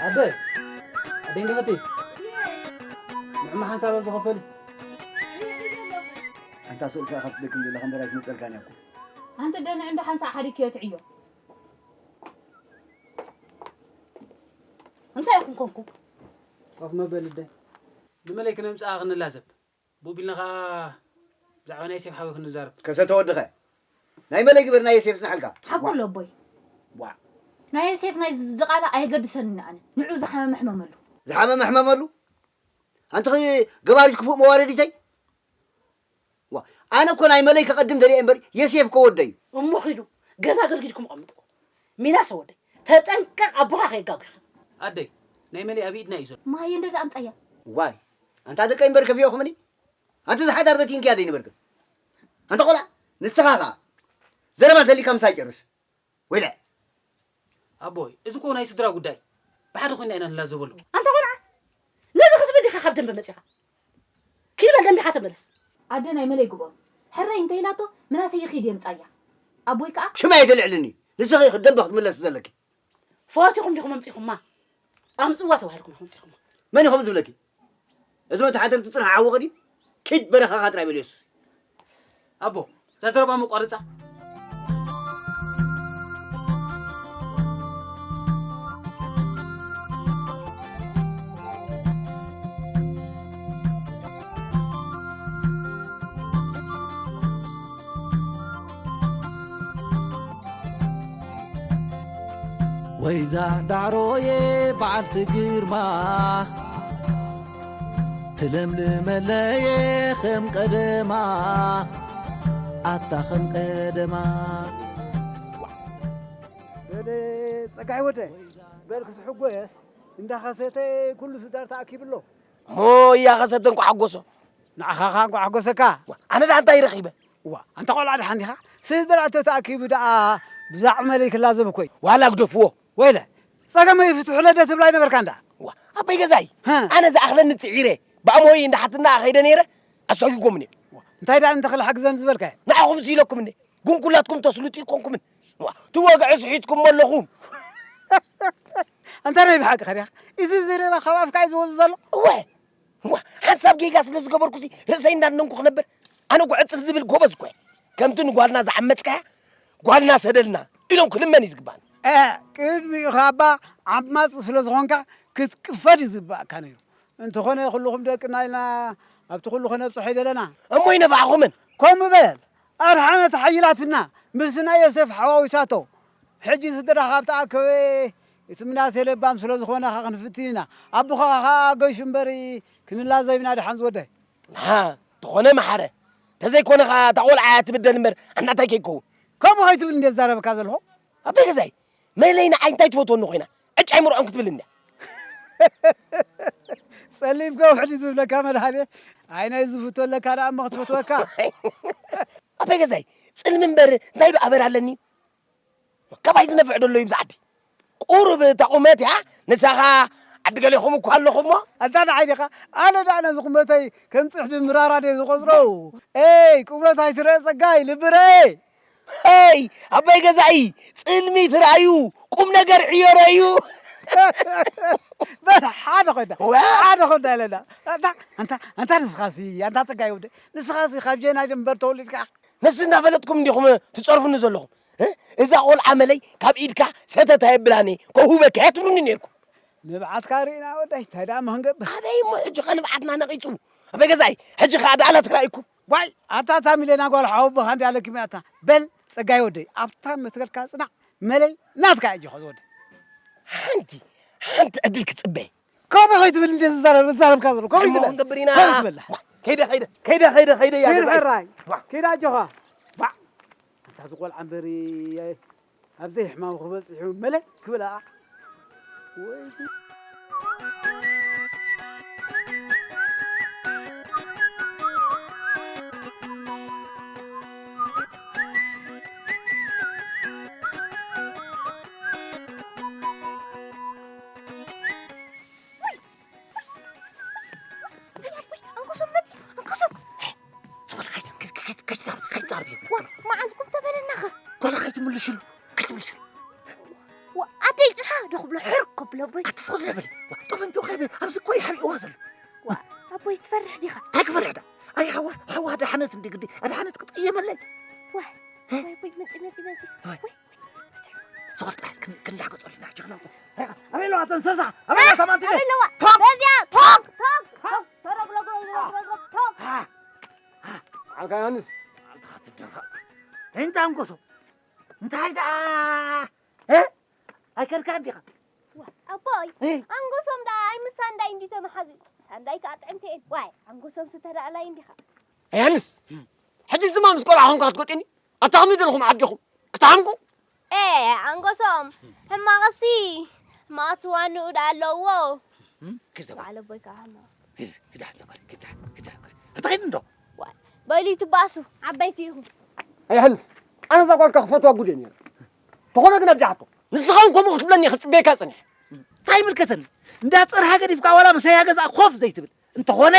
ኣደ ኣደ እንዲኸቲ ንዕማ ሓንሳብ ኣብዚ ኸፈሊ ኣንታ ስእልካ ኢኻ ትደክም ዘለኻ እምበር ኣይትመፀልካን እያ እኮ ኣንቲ ደንዕ እንዳ ሓንሳእ ሓዲግክዮ ትዕዮ እንታይ ኢኹም ኮንኩ ኮፍ መበል እደ ንመለይ ክነምፅኣ ክንላዘብ ብኡ ቢልና ኸዓ ብዛዕባ ናይ ዮሴፍ ሓወይ ክንዛረብ ከሰተ ወድኸ ናይ መለይ ግበር ናይ ዮሴፍ ዝናሓልካ ሓቁ ኣሎ ኣቦይ ዋ ናይ ዮሴፍ ናይ ዝድቓላ ኣየገድሰንን ኣነ ንዑ ዝሓመመ ሕመመሉ ዝሓመመ ሕመመሉ ኣንቲ ገባሪት ክፉእ መዋረዲተይ ኣነ እኮ ናይ መለይ ከቐድም ደልየ እምበር የሴፍ እኮ ወደይ እዩ። እሞ ኺዱ ገዛ ገድጊድኩም ኣቐምጥዎ። ሚናሰ ወደይ ተጠንቀቕ ኣቦኻ ከየጋጉኻ። ኣደይ ናይ መለይ ኣብ ኢድና እዩ ዘሎ። ማየ እንዶ ደኣ ኣምፀያ። ዋይ ኣንታ ደቀይ እምበር ከፊኦኹምኒ ኣንቲ ዝሓዳር በቲንኪ ኣደይ ነበርክን ኣንታ ቆልዓ ንስኻ ኸዓ ዘረባ ደሊካ ምሳይ ጨርስ። ወይለ ኣቦይ፣ እዚ እኮ ናይ ስድራ ጉዳይ። ብሓደ ኮይና ኢና ንላዘበሉ። ኣንታ ቆልዓ፣ ነዚ ክዝብል ዲኻ ካብ ደንበ መጺኻ? ደንቢኻ ተመለስ። ኣደ ናይ መለይ ግበሩ። ሕረይ እንተ ኢላቶ፣ ምናሰይ ይኺድ የምጻያ። ኣቦይ ከኣ ሽማይ ኣይተልዕልኒ። ንስኺ ኢኺ ደንበ ክትምለሲ ዘለኪ። ፈቲኹም ዲኹም ኣምጺኹማ? ኣምጽዋ ተባሂልኩም ኢኹም ኣምጺኹማ። መን እዩ ከምኡ ዝብለኪ? እዚ መተሓተርቲ ጽንሓ ሓውኺ ድዩ? ኪድ በረኻኻ ጥራይ በልዮስ። ኣቦ፣ እዛ ዘረባ መቋርጻ። ወይዛ ዳዕሮየ በዓልቲ ግርማ፣ ትለምልመለየ ከም ቀደማ፣ ኣታ ከም ቀደማ። በል ጸጋይ ወደይ፣ በል ክትሕጎየስ እንዳኸሰተ ኩሉ ስዳር ተኣኪቡ ኣሎ። እሞ እያኸሰተ እንኳ ሓጎሶ። ንዓኻ ኸኣ እንኳ ሓጎሰካ። ዋ፣ ኣነ ደኣ እንታይ ረኺበ? ዋ፣ ኣንታ ቆልዓ ደሓን ዲኻ? ስድራ ተተኣኪቡ ደኣ ብዛዕባ መለይ ክላዘብ እኮ እዩ። ዋላ ግደፍዎ። ወይለ፣ ጸገመይ ፍትሑለ ዶ ትብላ ኣይነበርካ እንዳ? ዋ፣ ኣቦይ ገዛይ፣ ሃ። ኣነ ዝኣኽለኒ ጽዒረ፣ ብኣሞይ እንዳ ሓትና ከይደ ነይረ፣ ኣሳጒጎምኒ። ዋ፣ እንታይ ደኣ እንተኽእል ሓግዘኒ ዝበልካዮ? ንዓኹም ስኢለኩም እንዴ? ግን ኩላትኩም ተስልጡ ኣይኮንኩምን። ዋ፣ ትወግዒ ስሒትኩሞ ኣለኹም። ኣንታ ናይ ብሓቂ ኸዲኻ? እዚ ዘረባ ካብ ኣፍካ እዩ ዝወጽእ ዘሎ? እወ። ዋ፣ ሓንሳብ ጌጋ ስለ ዝገበርኩሲ ርእሰይ እንዳነንኩ ክነብር? ኣነ እኮ ዕጽፍ ዝብል ጎበዝ እኮ እየ። ከምቲ ንጓልና ዝዓመጽካያ፣ ጓልና ሰደልና ኢሎም ክልመን እዩ ዝግባእኒ። እ፣ ቅድሚኡ ኻባ ዓማጺ ስለ ዝኾንካ ክትቅፈድ እዩ ዝግባእካ ነይሩ። እንተኾነ ኩልኹም ደቅና ኢልና ኣብቲ ኩሉ ከነብጽሖ ኣይደለና። እሞ ይነፍዓኹምን። ከምኡ በል። ኣድሓነት ሓይላትና ምስ ናይ ዮሴፍ ሓዋዊሳቶ። ሕጂ ስድራኻ ኣብ ተኣከበ፣ እቲ ምናሴ ለባም ስለ ዝኾነ ኸኣ ክንፍትን ኢና። ኣቦኻ ኸኣ ገሹ እምበሪ ክንላዘብ ኢና ደሓን ዝወደይ። ሃ፣ ተኾነ መሓረ። ተዘይኮነ ኸኣ እታ ቖልዓ እያ ትብደል እምበር፣ ኣና እንታይ ከይከውን? ከምኡ ኸይትብል እንደ ዛረበካ ዘለኹ? ኣቦይ ገዛይ፣ መለይ ንዓይ እንታይ ትፈትወኒ ኮይና? ዕጭ ኣይምርዖን ክትብልኒ እያ። ጸሊም ከውሕዲ ዝብለካ መድሃኔ፣ ኣይ ናይ ዝፍቶ ኣለካ ደኣ እሞ ክትፈትወካ። ኣቦይ ገዛይ፣ ጽልሚ እምበር እንታይ ዶ ኣበር ኣለኒ? ካባይ ዝነፍዕ ዶ ኣሎ ይብዛ ዓዲ? ቁሩብ እታ ቁመት እያ፣ ንሳኻ ዓዲ ገሌኹም እኮ ኣለኹም እሞ። ኣንታ ንዓይ ዲኻ? ኣነ ደኣ ነዚ ቁመተይ ከም ጽሕዲ ምራራ ድየ ዝቖጽሮ? ኤይ፣ ቁመት ኣይትረአ ጸጋይ፣ ልቢ ረአ። ሄይ፣ ኣቦይ ገዛኢ፣ ጽልሚ ትረኣዩ፣ ቁም ነገር ዕዮ ረኣዩ። በል፣ ሓደ ኾይና፣ ዋ! ሓደ ኾይና ኣለና። ኣንታ፣ ኣንታ፣ ኣንታ ንስኻሲ፣ ኣንታ ጸጋይ ወደ፣ ንስኻሲ ካብ ጀናይ ደንበር ተወሊድካ? ንስ እንዳፈለጥኩም እንዲኹም ትጸርፉኒ ዘለኹም? እ? እዛ ቖልዓ መለይ ካብ ኢድካ ሰተት ኣየብላን እየ፣ ከውህበካ እየ ትብሉኒ ነይርኩም። ንብዓትካ ርኢና ወዳይ፣ እንታይ ደኣ እሞ ክንገብር? ኣበይ እሞ ሕጂ ኸ ንብዓትና ነቒጹ? ኣበይ ገዛኢ፣ ሕጂ ኸኣ ደኣላ ተራእይኩም? ዋይ፣ ኣታ እታ ሚሌና ጓል ሓወቦኻ እንድያ ኣለኪም እያ እታ። በል፣ ጸጋይ ወደይ፣ ኣብታ መትከልካ ጽናዕ፣ መለይ ናትካ እያ፣ ጆኻ ዝወደይ። ሓንቲ፣ ሓንቲ ዕድል ክጽበ። ከምኡ ከይትብል እንደ ዝዛረብ፣ ዝዛረብካ ዘሎ፣ ከምኡ እሞ ይትበል። ክንገብር ኢና። ከምኡ ትበላ። ዋ፣ ከይደ፣ ከይደ፣ ከይደ፣ ከይደ፣ ከይደ እያ ከይደ ገዛኢ። ሕራይ። ዋ። ከይደ ኣጆኻ። ዋ። ኣንታ ዝቆልዓ እምበሪ፣ ኣብ ዘይሕማሙ ክበጽሕ እዩ፣ መለ ክብል ኣኣ። ወይ ጉድ። ኣንኮሶም መጽኡ፣ ኣንኮሶም። ዞል፣ ከይት-፣ ከይት-፣ ከይት-፣ ከይትዛረብ፣ ከይትዛረብ ይብለካ። ዋ፣ መዓልኩም ተበለናኸ። ጓላ ከይትምልሽሉ፣ ከይትምልሽሉ። ዋ፣ ኣደይ ጽንሓ ዶ ክብሎ፣ ሕርክ ክብሎ፣ ኣቦይ። ኣትስቕል ለበሊ። ዋ፣ ጠመንጆ ከይበ፣ ኣብዚ እኮ ይሓቢእዋ ዘሎ። ዋ፣ ኣቦይ ትፈርሕ ዲኻ? እንታይ ክፈርሕ ዳ? ኣይ፣ ሓዋ፣ ሓዋ፣ ኣድሓነት እንዲ ግዲ፣ ኣድሓነት ክጥየመለይ። ዋ፣ እ? ኣቦይ፣ ኣቦይ፣ መጺ፣ መጺ፣ መጺ። ኣይ። ወይ። ዝኸል ጥራይ ክን-፣ ክንዳገጸሉ ኢና፣ ጀግና። ኣበይ ኣለዋ እተን እንስሳ? ኣበይ ኣለዋ እታ ማንቲለ? ኣበይ ኣለዋ? ቶግ! በዚያ፣ ቶግ፣ ቶግ፣ ቶግ፣ ቶግ፣ ቶግ፣ ቶግ፣ ቶግ፣ ቶግ። አ፣ አ። በዓልካ ዮሃንስ። በዓልትኻ ትደፋእ። እንታይ ኣንጎሶ? እንታይ ደኣ? እ? ኣይከድካን ዲኻ? ዋ፣ ኣቦይ፣ እ? ኣንጎሶም ደኣ ኣይ ምስ ሳንዳይ እንዲ ተመሓዙ። ሳንዳይ ከኣ ጥዕምቲ እየን። ዋይ፣ ኣንጎሶም ስተ ደኣ ኣላይ እንዲኻ? ዮሃንስ፣ ሕጂ ድማ ምስ ቆልዓ ኾንካ ክትጎጥኒ? ኣታ ከመይ ዘለኹም ዓዲኹም? ክትሓምቁ? ኤ፣ ኣንጎሶም፣ ሕማቕሲ፣ ሕማቕ ስዋንኡ ደኣ ኣለዎ። እም፣ ክዘባ። በዓል ኣቦይ ከዓ ሕማቕ። ሂድ፣ ሂድ፣ ሓንታ ጓል፣ ሂድ፣ ሂድ፣ ሂድ። ኣንተ ኸይድ እንዶ? ዋይ፣ በሉ ይትባእሱ፣ ዓበይቲ ኢኹም። ኣይ፣ ዮሃንስ፣ ኣነ እዛ ጓልካ ክፈትዋ ጉድ እየ ነይረ። ተኾነ ግን ኣብዚሓቶ። ንስኻ እውን ከምኡ ክትብለኒ እየ ክጽበየካ ጸኒሐ። እንታይ ይምልከተኒ? እንዳ ጸርሃ ገዲፍካ ዋላ ምሳይ ገዛ ኮፍ ዘይትብል። እንተኾነ፣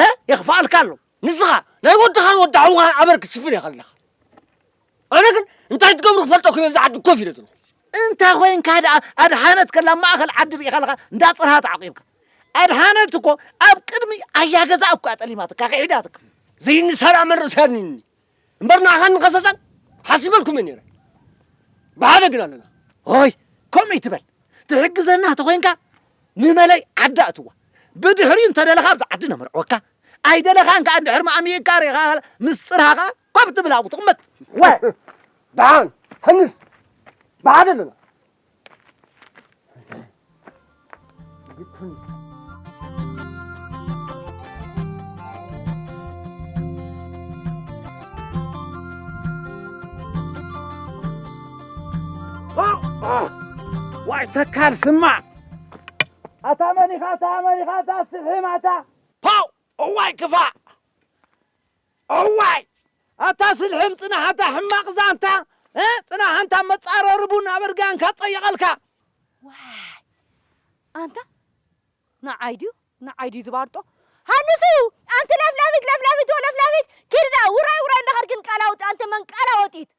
እ? የኽፍኣልካ ኣሎ። ንስኻ ናይ ወድኻን ወዲ ሓውኻን ኣበር ክትሽፍን ኢኻ ኣለኻ። ኣነ ግን እንታይ ትገብሩ ክፈልጦ ክብል ኣብዚ ዓዲ ኮፍ ኢለ ዘለኹ። እንታይ ኮይንካ ደኣ ኣድሓነት ከላ ማእኸል ዓዲ ርኢኻ ኣለኻ እንዳ ጽርሃ ተዓቂብካ። ኣድሓነት እኮ ኣብ ቅድሚ ኣያ ገዛ እኮ ጠሊማትካ ክሒዳትካ። ዘይንሰራ መን ርእሳ ያድንኒ። እምበር ንዓኻን ንኸሰሳን ሓሲበልኩም እየ ነይረ። ብሓደ ግን ኣለና። ኦይ፣ ከምኡ ይትበል። ትሕግዘና ተኾይንካ ንመለይ ዓዲ ኣእትዋ። ብድሕሪኡ እንተደለኻ ኣብዚ ዓዲ ነምርዕወካ። ኣይደለኻን ከኣ እንድሕር ማእሚእካ ርኢኻ ምስ ጽርሃኻ ኮፍ ትብል ኣብኡ ትቕመጥ። ወ ደሓን ሕንስ ብሓደ ኣለና። ዋይ ተካል ስማዕ። ኣታ መን ኢኻ፣ ኣታ መን ኢኻ፣ ኣታ ስሒም ኣታ። ፓው! እዋይ ክፋእ! እዋይ! ኣታ ስልሕም ጽናሕ፣ ኣታ ሕማቕ ዛንታ፣ እ? ጽናሕ፣ ኣንታ መጻረሪ ቡን ኣብ እርጋንካ ጸይቐልካ። ዋይ! ኣንታ ንዓይ ድዩ? ንዓይ ድዩ ዝባርጦ? ሃንሱ! ኣንቲ ለፍላፊት፣ ለፍላፊት፣ ወለፍላፊት! ኪድዳ ውራይ፣ ውራይ እንዳኸድክን ቃላውጥ፣ ኣንቲ መንቃላወጢት!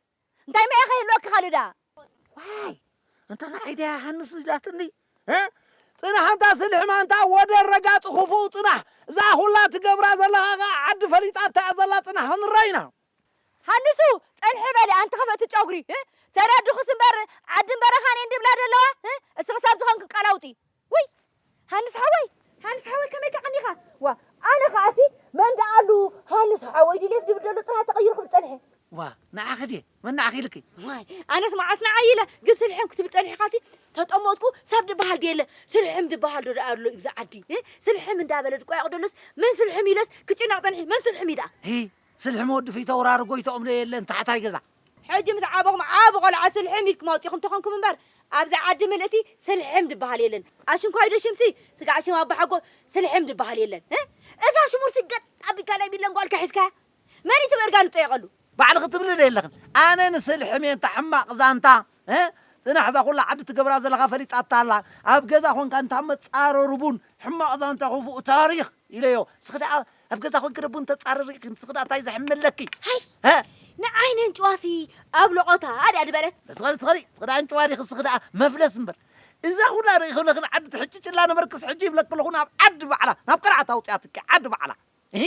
እንታይ መያ ከይህልወኪ ካልእ ደኣ? ዋይ! ኣንታ ንዓይ ደያ ሃንሱ ኢላትኒ? እ? ጽናሕ ኣንታ ስልሕም ኣንታ ወደ ረጋጽ ክፉእ ጽናሕ። እዛ ኩላ ትገብራ ዘለኻ ኸኣ ዓዲ ፈሊጣታ እያ ዘላ ጽናሕ ክንረይና። ሃንሱ! ጸንሒ በሊ ኣንቲ ከፈእቲ ጨጉሪ፣ እ? ሰሪያ ድኹስ እምበር ዓድን በረኻን እየን ድብላ ደለዋ፣ እ? እስኺ ሳብ ዝኾንኪ ቃላውጢ። ውይ! ሃንስ ሓወይ! ሃንስ ሓወይ ከመይ ከቐኒኻ? ዋ! ኣነ ኸኣሲ መን ደኣ ኣሉ ሃንስ ሓወይ ድሌት ድብል ደሎ ጥራሕ ተቐይሩ ክብል ጸንሐ። ዋ! ንዓኺ ድየ? መን ንዓኺ ኢልኪ? ዋይ! ኣነስ መዓስ ንዓይ ኢለ ግን ስልሕም ክትብል ጸኒሕኻሲ ተጠመጥኩ ሰብ ድበሃል ድየለ ስልሕም ድበሃል ዶ ደኣ ኣሎ ይብዛ ዓዲ እ? ስልሕም እንዳበለ ድቆያቕ ደሎስ መን ስልሕም ኢለስ ክጭነቕ ጸኒሒ መን ስልሕም ይድኣ? ሂ ስልሕም ወዲ ፊተውራሪ ጎይትኦም ዶ የለን ታሕታይ ገዛ? ሕጂ ምስ ዓበኹም ዓቢ ቆልዓ ስልሕም ኢልኩም ኣውጺኹም ተኾንኩም እምበር ኣብዚ ዓዲ ምልእቲ ስልሕም ድበሃል የለን። ኣሽንኳይ ዶ ሽምሲ ስጋዕ ሽም ኣባሓጎ ስልሕም ድበሃል የለን እ? እዛ ሽሙርቲ ገጥ ኣቢልካ ናይ ሚለን ጓልካ ሒዝካያ መን እዩ ትበርጋ ንጠየቐሉ? ባዕልኺ ትብሊ ዶ የለኽን? ኣነ ንስልሕም እየ እንታ ሕማቕ ዛንታ እ? ጽናሕ እዛ ኩላ ዓዲ ትገብራ ዘለኻ ፈሊጣታ ኣላ። ኣብ ገዛ ኮንካ እንታ መጻረሩ ቡን ሕማቕ ዛንታ ክፉእ ታሪኽ ኢለዮ። እስኺ ደኣ ኣብ ገዛ ኮንኪ ዶ ቡን ተጻርሪ ኢኺ? ንስኺ ደኣ እንታይ ዘሕመለኪ? ሃይ! እ? ንዓይ ነንጭዋሲ ኣብ ለቖታ ድያ ድበለት? እስኺ እስኺ እስኺ ደኣ ኣንጭዋ ዲኺ እስኺ ደኣ መፍለስ እምበር። እዛ ኩላ ርኢኺ ብለኽን ዓዲ ትሕጭጭላ ነበርክስ ሕጂ ይብለኪ ኣለኹ ናብ ዓዲ ባዕላ፣ ናብ ቅርዓት ኣውጽኣትኪ ዓዲ ባዕላ። እሂ፣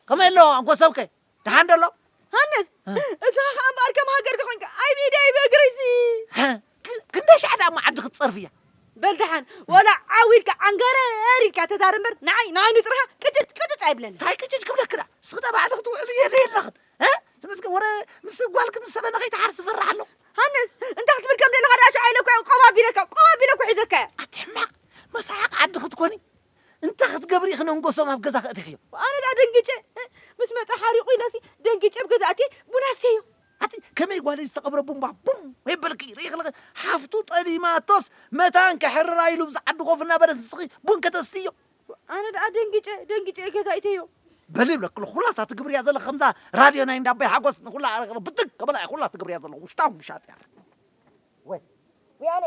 ከመይ ኣሎ ኣንጎ ሰብከ? ደሓን ዶ ኣሎ? ሃንስ፣ እ። እስኻ ኸኣ እምበኣር ከም ሃገር ተኾንካ፣ ኣይ ብኢደይ ብእግረይሲ። ሀ፣ ክ-፣ ክንደይ ሻዕ ደኣ እሞ ዓዲ ክትጸርፍያ? በል ደሓን፣ ወላ ዓው ኢልካ ዓንገረር ኢልካ ተዛረብ እምበር፣ ንዓይ፣ ንዓይ ንጥርሃ ቅጭጭ፣ ቅጭጭ ኣይብለኒ። እንታይ ቅጭጭ ክብለኪ ደኣ? እስኺ ደኣ ባዕልኺ ትውዕልዮ ዶ የለኽን? እ? ስምስከ ወረ ምስ ጓልኪ ምስ ሰበነ ከይትሓርሲ ፈራሕ ኣለኹ። ሃንስ፣ እንታይ ክትብል ከም ዘለኻ ደኣ ሻዕ ኢለ እኮ ቆብ ኣቢለካ፣ ቆብ ኣቢለ እኮ ሒዘካያ። ኣቲ ሕማቕ፣ መሳሓቕ ዓዲ ክትኮኒ። እንታይ ክትገብሪ ኢኺ ነንጎሶም ኣብ ገዛ ከእቲኽዮ? ኣነ ደኣ ደንጊጨ፣ ምስ መጸ ሓሪቑ ኢለሲ ደንጊጨ ኣብ ገዛ ኣትየ ቡና ሰዮ። ኣቲ ከመይ ጓለይ ዝተቐብረ ቡምባ ቡም የበልኪ ርኢኺ ኣለኺ። ሓፍቱ ጠሊማቶስ መታን ከሕርራ ኢሉ ብዛ ዓዲ ኮፍ እናበለ ንስኺ ቡን ከተስትዮ። ኣነ ደኣ ደንጊጨ፣ ደንጊጨ ገዛ እተዮ። በሊ ይብለኪ ኣለኹ፣ ኩላ እታ ትግብርያ ዘለኺ ከምዛ ራድዮ ናይ እንዳ ኣቦይ ሓጎስ ንኹላ ኣረግለ ብትግ ከበላ እያ ኩላ ትግብርያ ዘለኹ፣ ውሽጣ ምሻጥ እያ። ወይ፣ ወያነ፣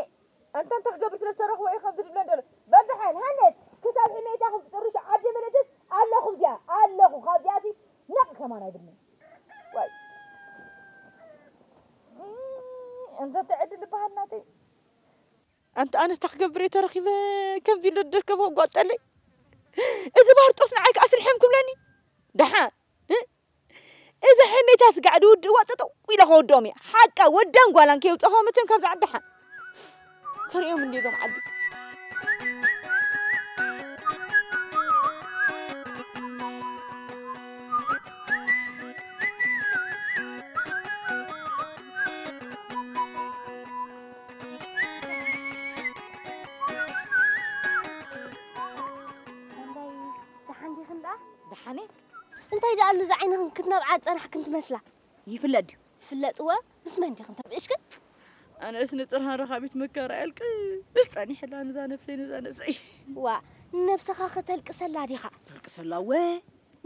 ኣንታ እንታይ ክገብር ስለ ዝተረኽቦ እዩ ከምዚ ድብለን ዘሎ። በል ደሓን፣ ሃነት፣ ክሳብ ሕሜታ ክጥርሽ ዓዲ ምልእትስ ኣለኹ እዚኣ፣ ኣለኹ፣ ካብዚኣሲ ነቕ ከማን ኣይብልንን። ወይ። ኣንታ እንታይ ዕድል ይበሃል ናተይ። ኣንታ ኣነስ እንታይ ክገብር እየ ተረኺበ ከምዚ ኢለ ደርከቦ ኣጓጠለይ። እዚ ባርጦስ ንዓይ ከኣ ስልሕም ክብለኒ። ደሓን፣ እ? እዚ ሕሜታ ስጋዕ ድውድእዋ ጠጠው ኢለ ከወድኦም እየ። ሓቃ ወዳን ጓላን ከየውጻእኽዎ መቸም ካብዚ ዓዲ ደሓን። ተሪኦም እንድዮም እዞም ዓዲ። ሰንዳይ፣ ደሓን ዲኽን ደኣ? ደሓን እየ። እንታይ ደኣ ኣሉ እዚ ዓይንኽን ክትነብዓ ዝጸናሕክን ትመስላ? ይፍለጥ ድዩ? ይፍለጥ እወ፣ ምስ መን ዲኽን ተብዕሽክን? ኣነስ ንጽርሃን ረኻቢት መከራ የልቅስ ጸኒሐላ፣ ንዛ ነፍሰይ፣ ንዛ ነፍሰይ። ዋ፣ ንነብስኻ ከተልቅሰላ ዲኻ? ተልቅሰላ እወ።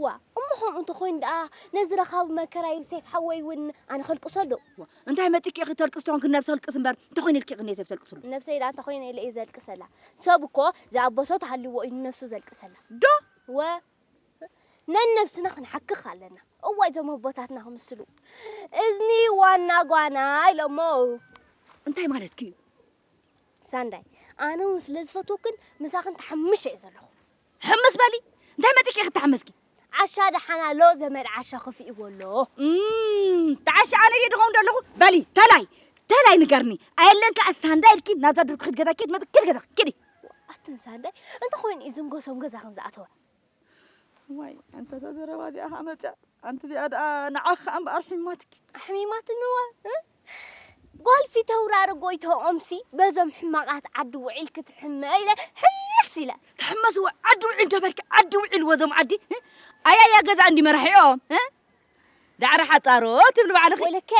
ዋ፣ እሞ ከምኡ እንተኾይኑ ደኣ ነዚ ረኻቢ መከራይ ሴፍ ሓወይ እውን ኣነ ከልቅሰሉ። ዋ፣ እንታይ መጺኪ ኢኺ ተልቅስ ተኾንኪ ንነብሲ ከልቅስ እምበር፣ እንተኾይኑ ኢልኪ ኢኺ ንሴፍ ተልቅስሉ? ንነብሰይ ደኣ እንተኾይኑ ኢለ እየ ዘልቅሰላ። ሰብ እኮ ዝኣበሶ ተሃልዎ እዩ ንነብሱ ዘልቅሰላ። ዶ? ወ- ነንነብስና ክንሓክኽ ኣለና። እዋይ፣ እዞም ኣቦታትና ክምስሉ። እዝኒ ዋና ጓና ኢሎሞ። እንታይ ማለትኪ እዩ? ሳንዳይ፣ ኣነ እውን ስለ ዝፈትወክን ምሳኽን ተሓምሽ እየ ዘለኹ። ሕምስ በሊ። እንታይ መጢቂ ክትሓመስኪ? ዓሻ ደሓን ኣሎ፣ ዘመድ ዓሻ ከፊእዎ ኣሎ። እም፣ ተዓሻ ኣነ እየ ድኸውን ዘለኹ። በሊ፣ ተላይ፣ ተላይ ንገርኒ። ኣየለን ከኣ ሳንዳይ ኢልኪ ናብዛ ድርኩኺት ገዛ ኪድ መጥ-፣ ኪድ ገዛ፣ ኪዲ። ኣትን ሳንዳይ፣ እንተኾይኑ እዩ ዝንጎሶም ገዛኽን ዝኣተወ። ዋይ፣ ኣንታ እዛ ዘረባ እዚኣ ኸኣ መጽያ። ኣንቲ እዚኣ ደኣ ንዓኺ ኸኣ እምበኣር ሒማትኪ። ኣሕሚማትኒ እዋ፣ እ? ጓል ፊተውራሪ ጎይትኦምሲ በዞም ሕማቓት ዓዲ ውዒል ክትሕመ ኢለ ሕምስ ኢለ። ትሕመስ እዋ ዓዲ ውዒል ዶ በልኪ? ዓዲ ውዒል ወዞም ዓዲ፣ እ? ኣያያ ገዛ እንዲ መራሒኦም፣ እ? ዳዕሮ ሓጻሮ ትብሊ ባዕልኺ። ወለከ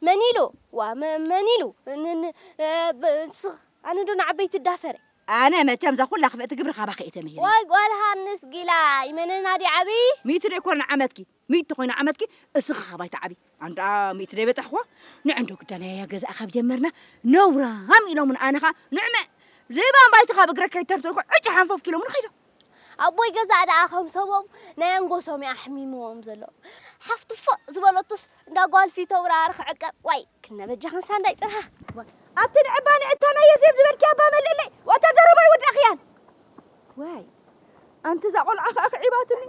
መን ኢሉ? ዋ፣ መ-፣ መን ኢሉ? ን-፣ ን-፣ እ፣ ብ-፣ ንስኽ ኣነ ዶ ንዓበይቲ እዳፈረ? ኣነ መቸም እዛ ኩላ ክፍእቲ ግብሪ ካባኺ እየ ተምሂረ። ዋይ ጓል ሃንስ ጊላይ፣ መነና ድዩ ዓብዪ? ሚእቲ ዶ ይኮን ዓመትኪ? ሚእቲ ኮይና ዓመትኪ እስኺ ካባይ ትዓቢ። ኣንዳ ሚእቲ ዶ ይበጻሕዎ? ንዕንዶ ግዳ ናይ ኣያ ገዛእ ካብ ጀመርና ነውራም ኢሎምን ኣነ ኸኣ ንዕመ ዘይባን ባይቲ ካብ እግረ ከይተርተልኩ ዕጭ ሓንፈፍ ኪሎምን ኸይዶ። ኣቦይ ገዛእ ደኣ ከም ሰቦም ናይ ኣንጎሶም እዩ ኣሕሚምዎም ዘሎ። ሓፍቲ ፎእ ዝበለቱስ እንዳ ጓል ፊተውራሪ ክዕቀብ። ዋይ ክነበጃ ክንሳ እንዳይ ጽርሃ። ኣቲ ንዕባ ንዕታ ናይ የሴፍ ዝበልኪ ኣባ መልእለይ፣ ወታደሮ ባይ ወዳእኽያን። ዋይ፣ ኣንቲ እዛ ቆልዓ ኸኣ ክዒባትኒ።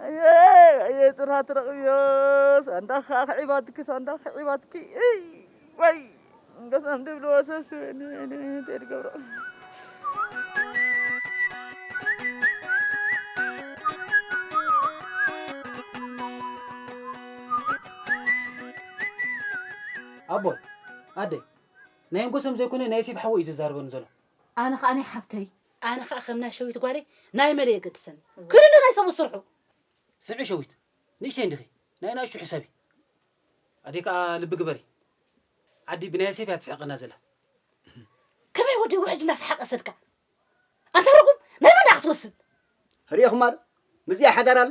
ኣየ፣ ኣየ፣ ጽርሃ ትረቕብዮ፣ ሳንዳ ኸኣ ክዒባትኪ፣ ሳንዳ ክዒባትኪ። እይ፣ ዋይ፣ በስመ ኣብ ድብልዎ ሰስበኒ፣ ወይኔ፣ እንታይ ድገብሮ? ኣቦይ፣ ኣደይ፣ ናይ እንጎሶም ዘይኮነ ናይ ዮሴፍ ሓወይ እዩ ዘዛርበኒ ዘሎ። ኣነ ኸኣ ናይ ሓብተይ። ኣነ ኸኣ ከም ናይ ሸዊት ጓለይ ናይ መለ የገድሰኒ። ክልሉ ናይ ሰቡ ስርሑ። ስምዒ ሸዊት፣ ንእሽተይ እንዲኺ፣ ናይ ንኣሽቱ ሕሰቢ። ኣደይ ከኣ ልቢ ግበሪ። ዓዲ ብናይ ዮሴፍ እያ ትስሕቐና ዘላ። ከመይ ወዲ ውሕጅ እናሰሓቀ ሰድካ? ኣንታ ርጉም፣ ናይ መን ክትወስን? ርኢኹማ ዶ? ምስዚኣ ሓዳር ኣሎ?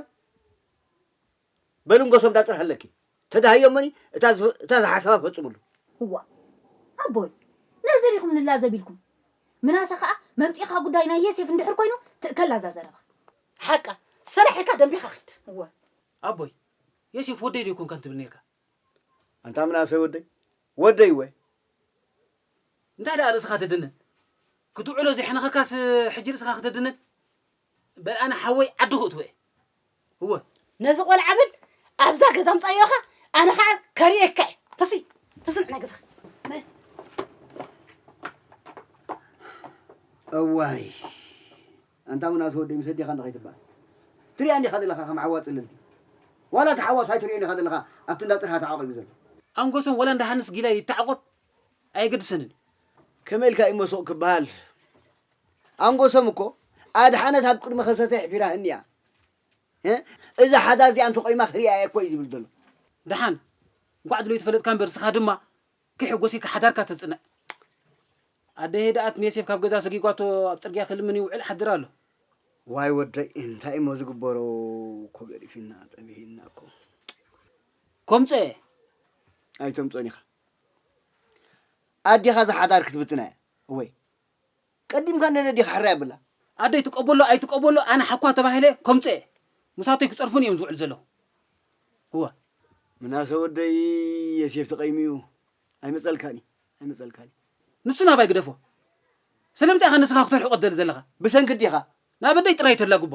በሉ እንጎሶም ዳጥር ሃለኪ። ተዳሃዮመኒ፣ እታ ዝ-፣ እታ ዝሓሰባ ፈጽሙሉ። እዋ፣ ኣቦይ፣ ነዚ ሪኹም ንላዘብ ኢልኩም። ምናሰ ኸኣ መምጺኻ ጉዳይ ናይ የሴፍ እንድሕር ኮይኑ ትእከላ እዛ ዘረባ። ሓቃ፣ ሰላሕ ኢልካ ደንቢኻ ኺድ። እወ። ኣቦይ፣ ዮሴፍ ወደይ ዶ ይኮንካ ትብል ነርካ? ኣንታ ምናሰ ወደይ፣ ወደይ ወ። እንታይ ደኣ ርእስኻ ትድንን? ክትውዕሎ ዘይሕነኸካስ ሕጂ ርእስኻ ክትድንን? በል ኣነ ሓወይ ዓዲ ክእትዎ እየ። እወ። ነዚ ቆልዓ ብል ኣብዛ ገዛ ኣምጻዮኻ ኣነ ኸኣ ከርእየካ እየ። ተሲ፣ ተስንዕ ናይ ገዛኻ። እዋይ። ኣንታ ምናስ ወደይ ምስ ኣዴኻ እንዳ ከይትበሃል። ትሪኣ እንዲኻ ዘለኻ ከም ሓዋ ጽልልቲ። ዋላ እቲ ሓዋስ ኣይትሪኦን ኢኻ ዘለኻ ኣብቲ እንዳ ጽርሃ ተዓቒቡ ዘሎ። ኣንጎሶም ዋላ እንዳ ሃንስ ጊላይ ይተዓቖብ ኣየገድሰንን። ከመይ ኢልካ እዩ መሱቕ ክበሃል? ኣንጎሶም እኮ ኣድሓነት ኣብ ቅድሚ ከሰተ ኣሕፊራህኒ እያ። እ? እዛ ሓዳር እዚኣ እንተቆይማ ክሪኣ እየ እኮ እዩ ዝብል ዘሎ። ደሓን፣ እንኳዕ ድሎ ይትፈለጥካ እምበር፣ ንስኻ ድማ ከይሕጎስ ኢልካ ሓዳርካ ተጽንዕ። ኣደ ሄድኣት ንዮሴፍ ካብ ገዛ ሰጊጓቶ ኣብ ጽርግያ ክልምን ይውዕል ሓድር ኣሎ። ዋይ ወደይ፣ እንታይ እሞ ዝግበሮ እኮ ገዲፊና፣ ጠቢሂና እኮ። ኮምጸ። ኣይተምጾን ኢኻ። ኣዴኻ እዛ ሓዳር ክትብትና እያ። እወይ። ቀዲምካ ነደዲኻ ሕራይ ኣብላ። ኣደይ ትቀበሎ ኣይትቀበሎ ኣነ ሓኳ ተባሂለ ኮምጸ። ምሳተይ ክጸርፉን እዮም ዝውዕል ዘለዉ። እወ። ምናሰ ወደይ የሴፍ ተቐይሙ እዩ። ኣይመጸልካኒ፣ ኣይመጸልካኒ። ንሱ ናባይ ግደፎ። ስለምንታይ ኢኻ ንስኻ ክትርሕቆ ትደሊ ዘለኻ? ብሰንኪ ዲኻ? ናብ ኣደይ ጥራይ ተላግቦ።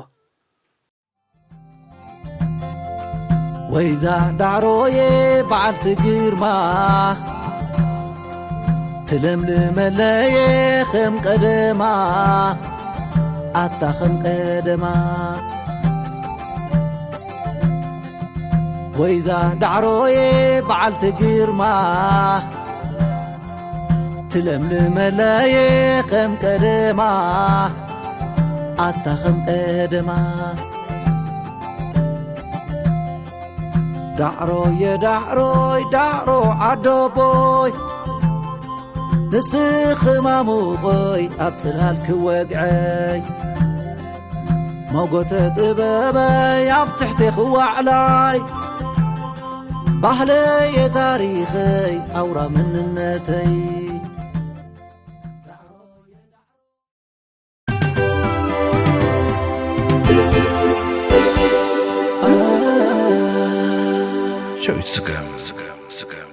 ወይዛ ዳዕሮየ በዓልቲ ግርማ ትለምልመለየ ከም ቀደማ ኣታ ከም ቀደማ ወይዛ ዳዕሮየ በዓልቲ ግርማ ትለምልመለየ ከም ቀደማ ኣታ ከም ቀደማ ዳዕሮየ ዳዕሮይ ዳዕሮ ዓዶቦይ ንስኺ ማሙቆይ ኣብ ጽላል ክወግዐይ ሞጎተ ጥበበይ ኣብ ትሕቴ ክዋዕላይ ባህለየ ታሪኸይ ኣውራ መንነተይ ዳዊት ስገም።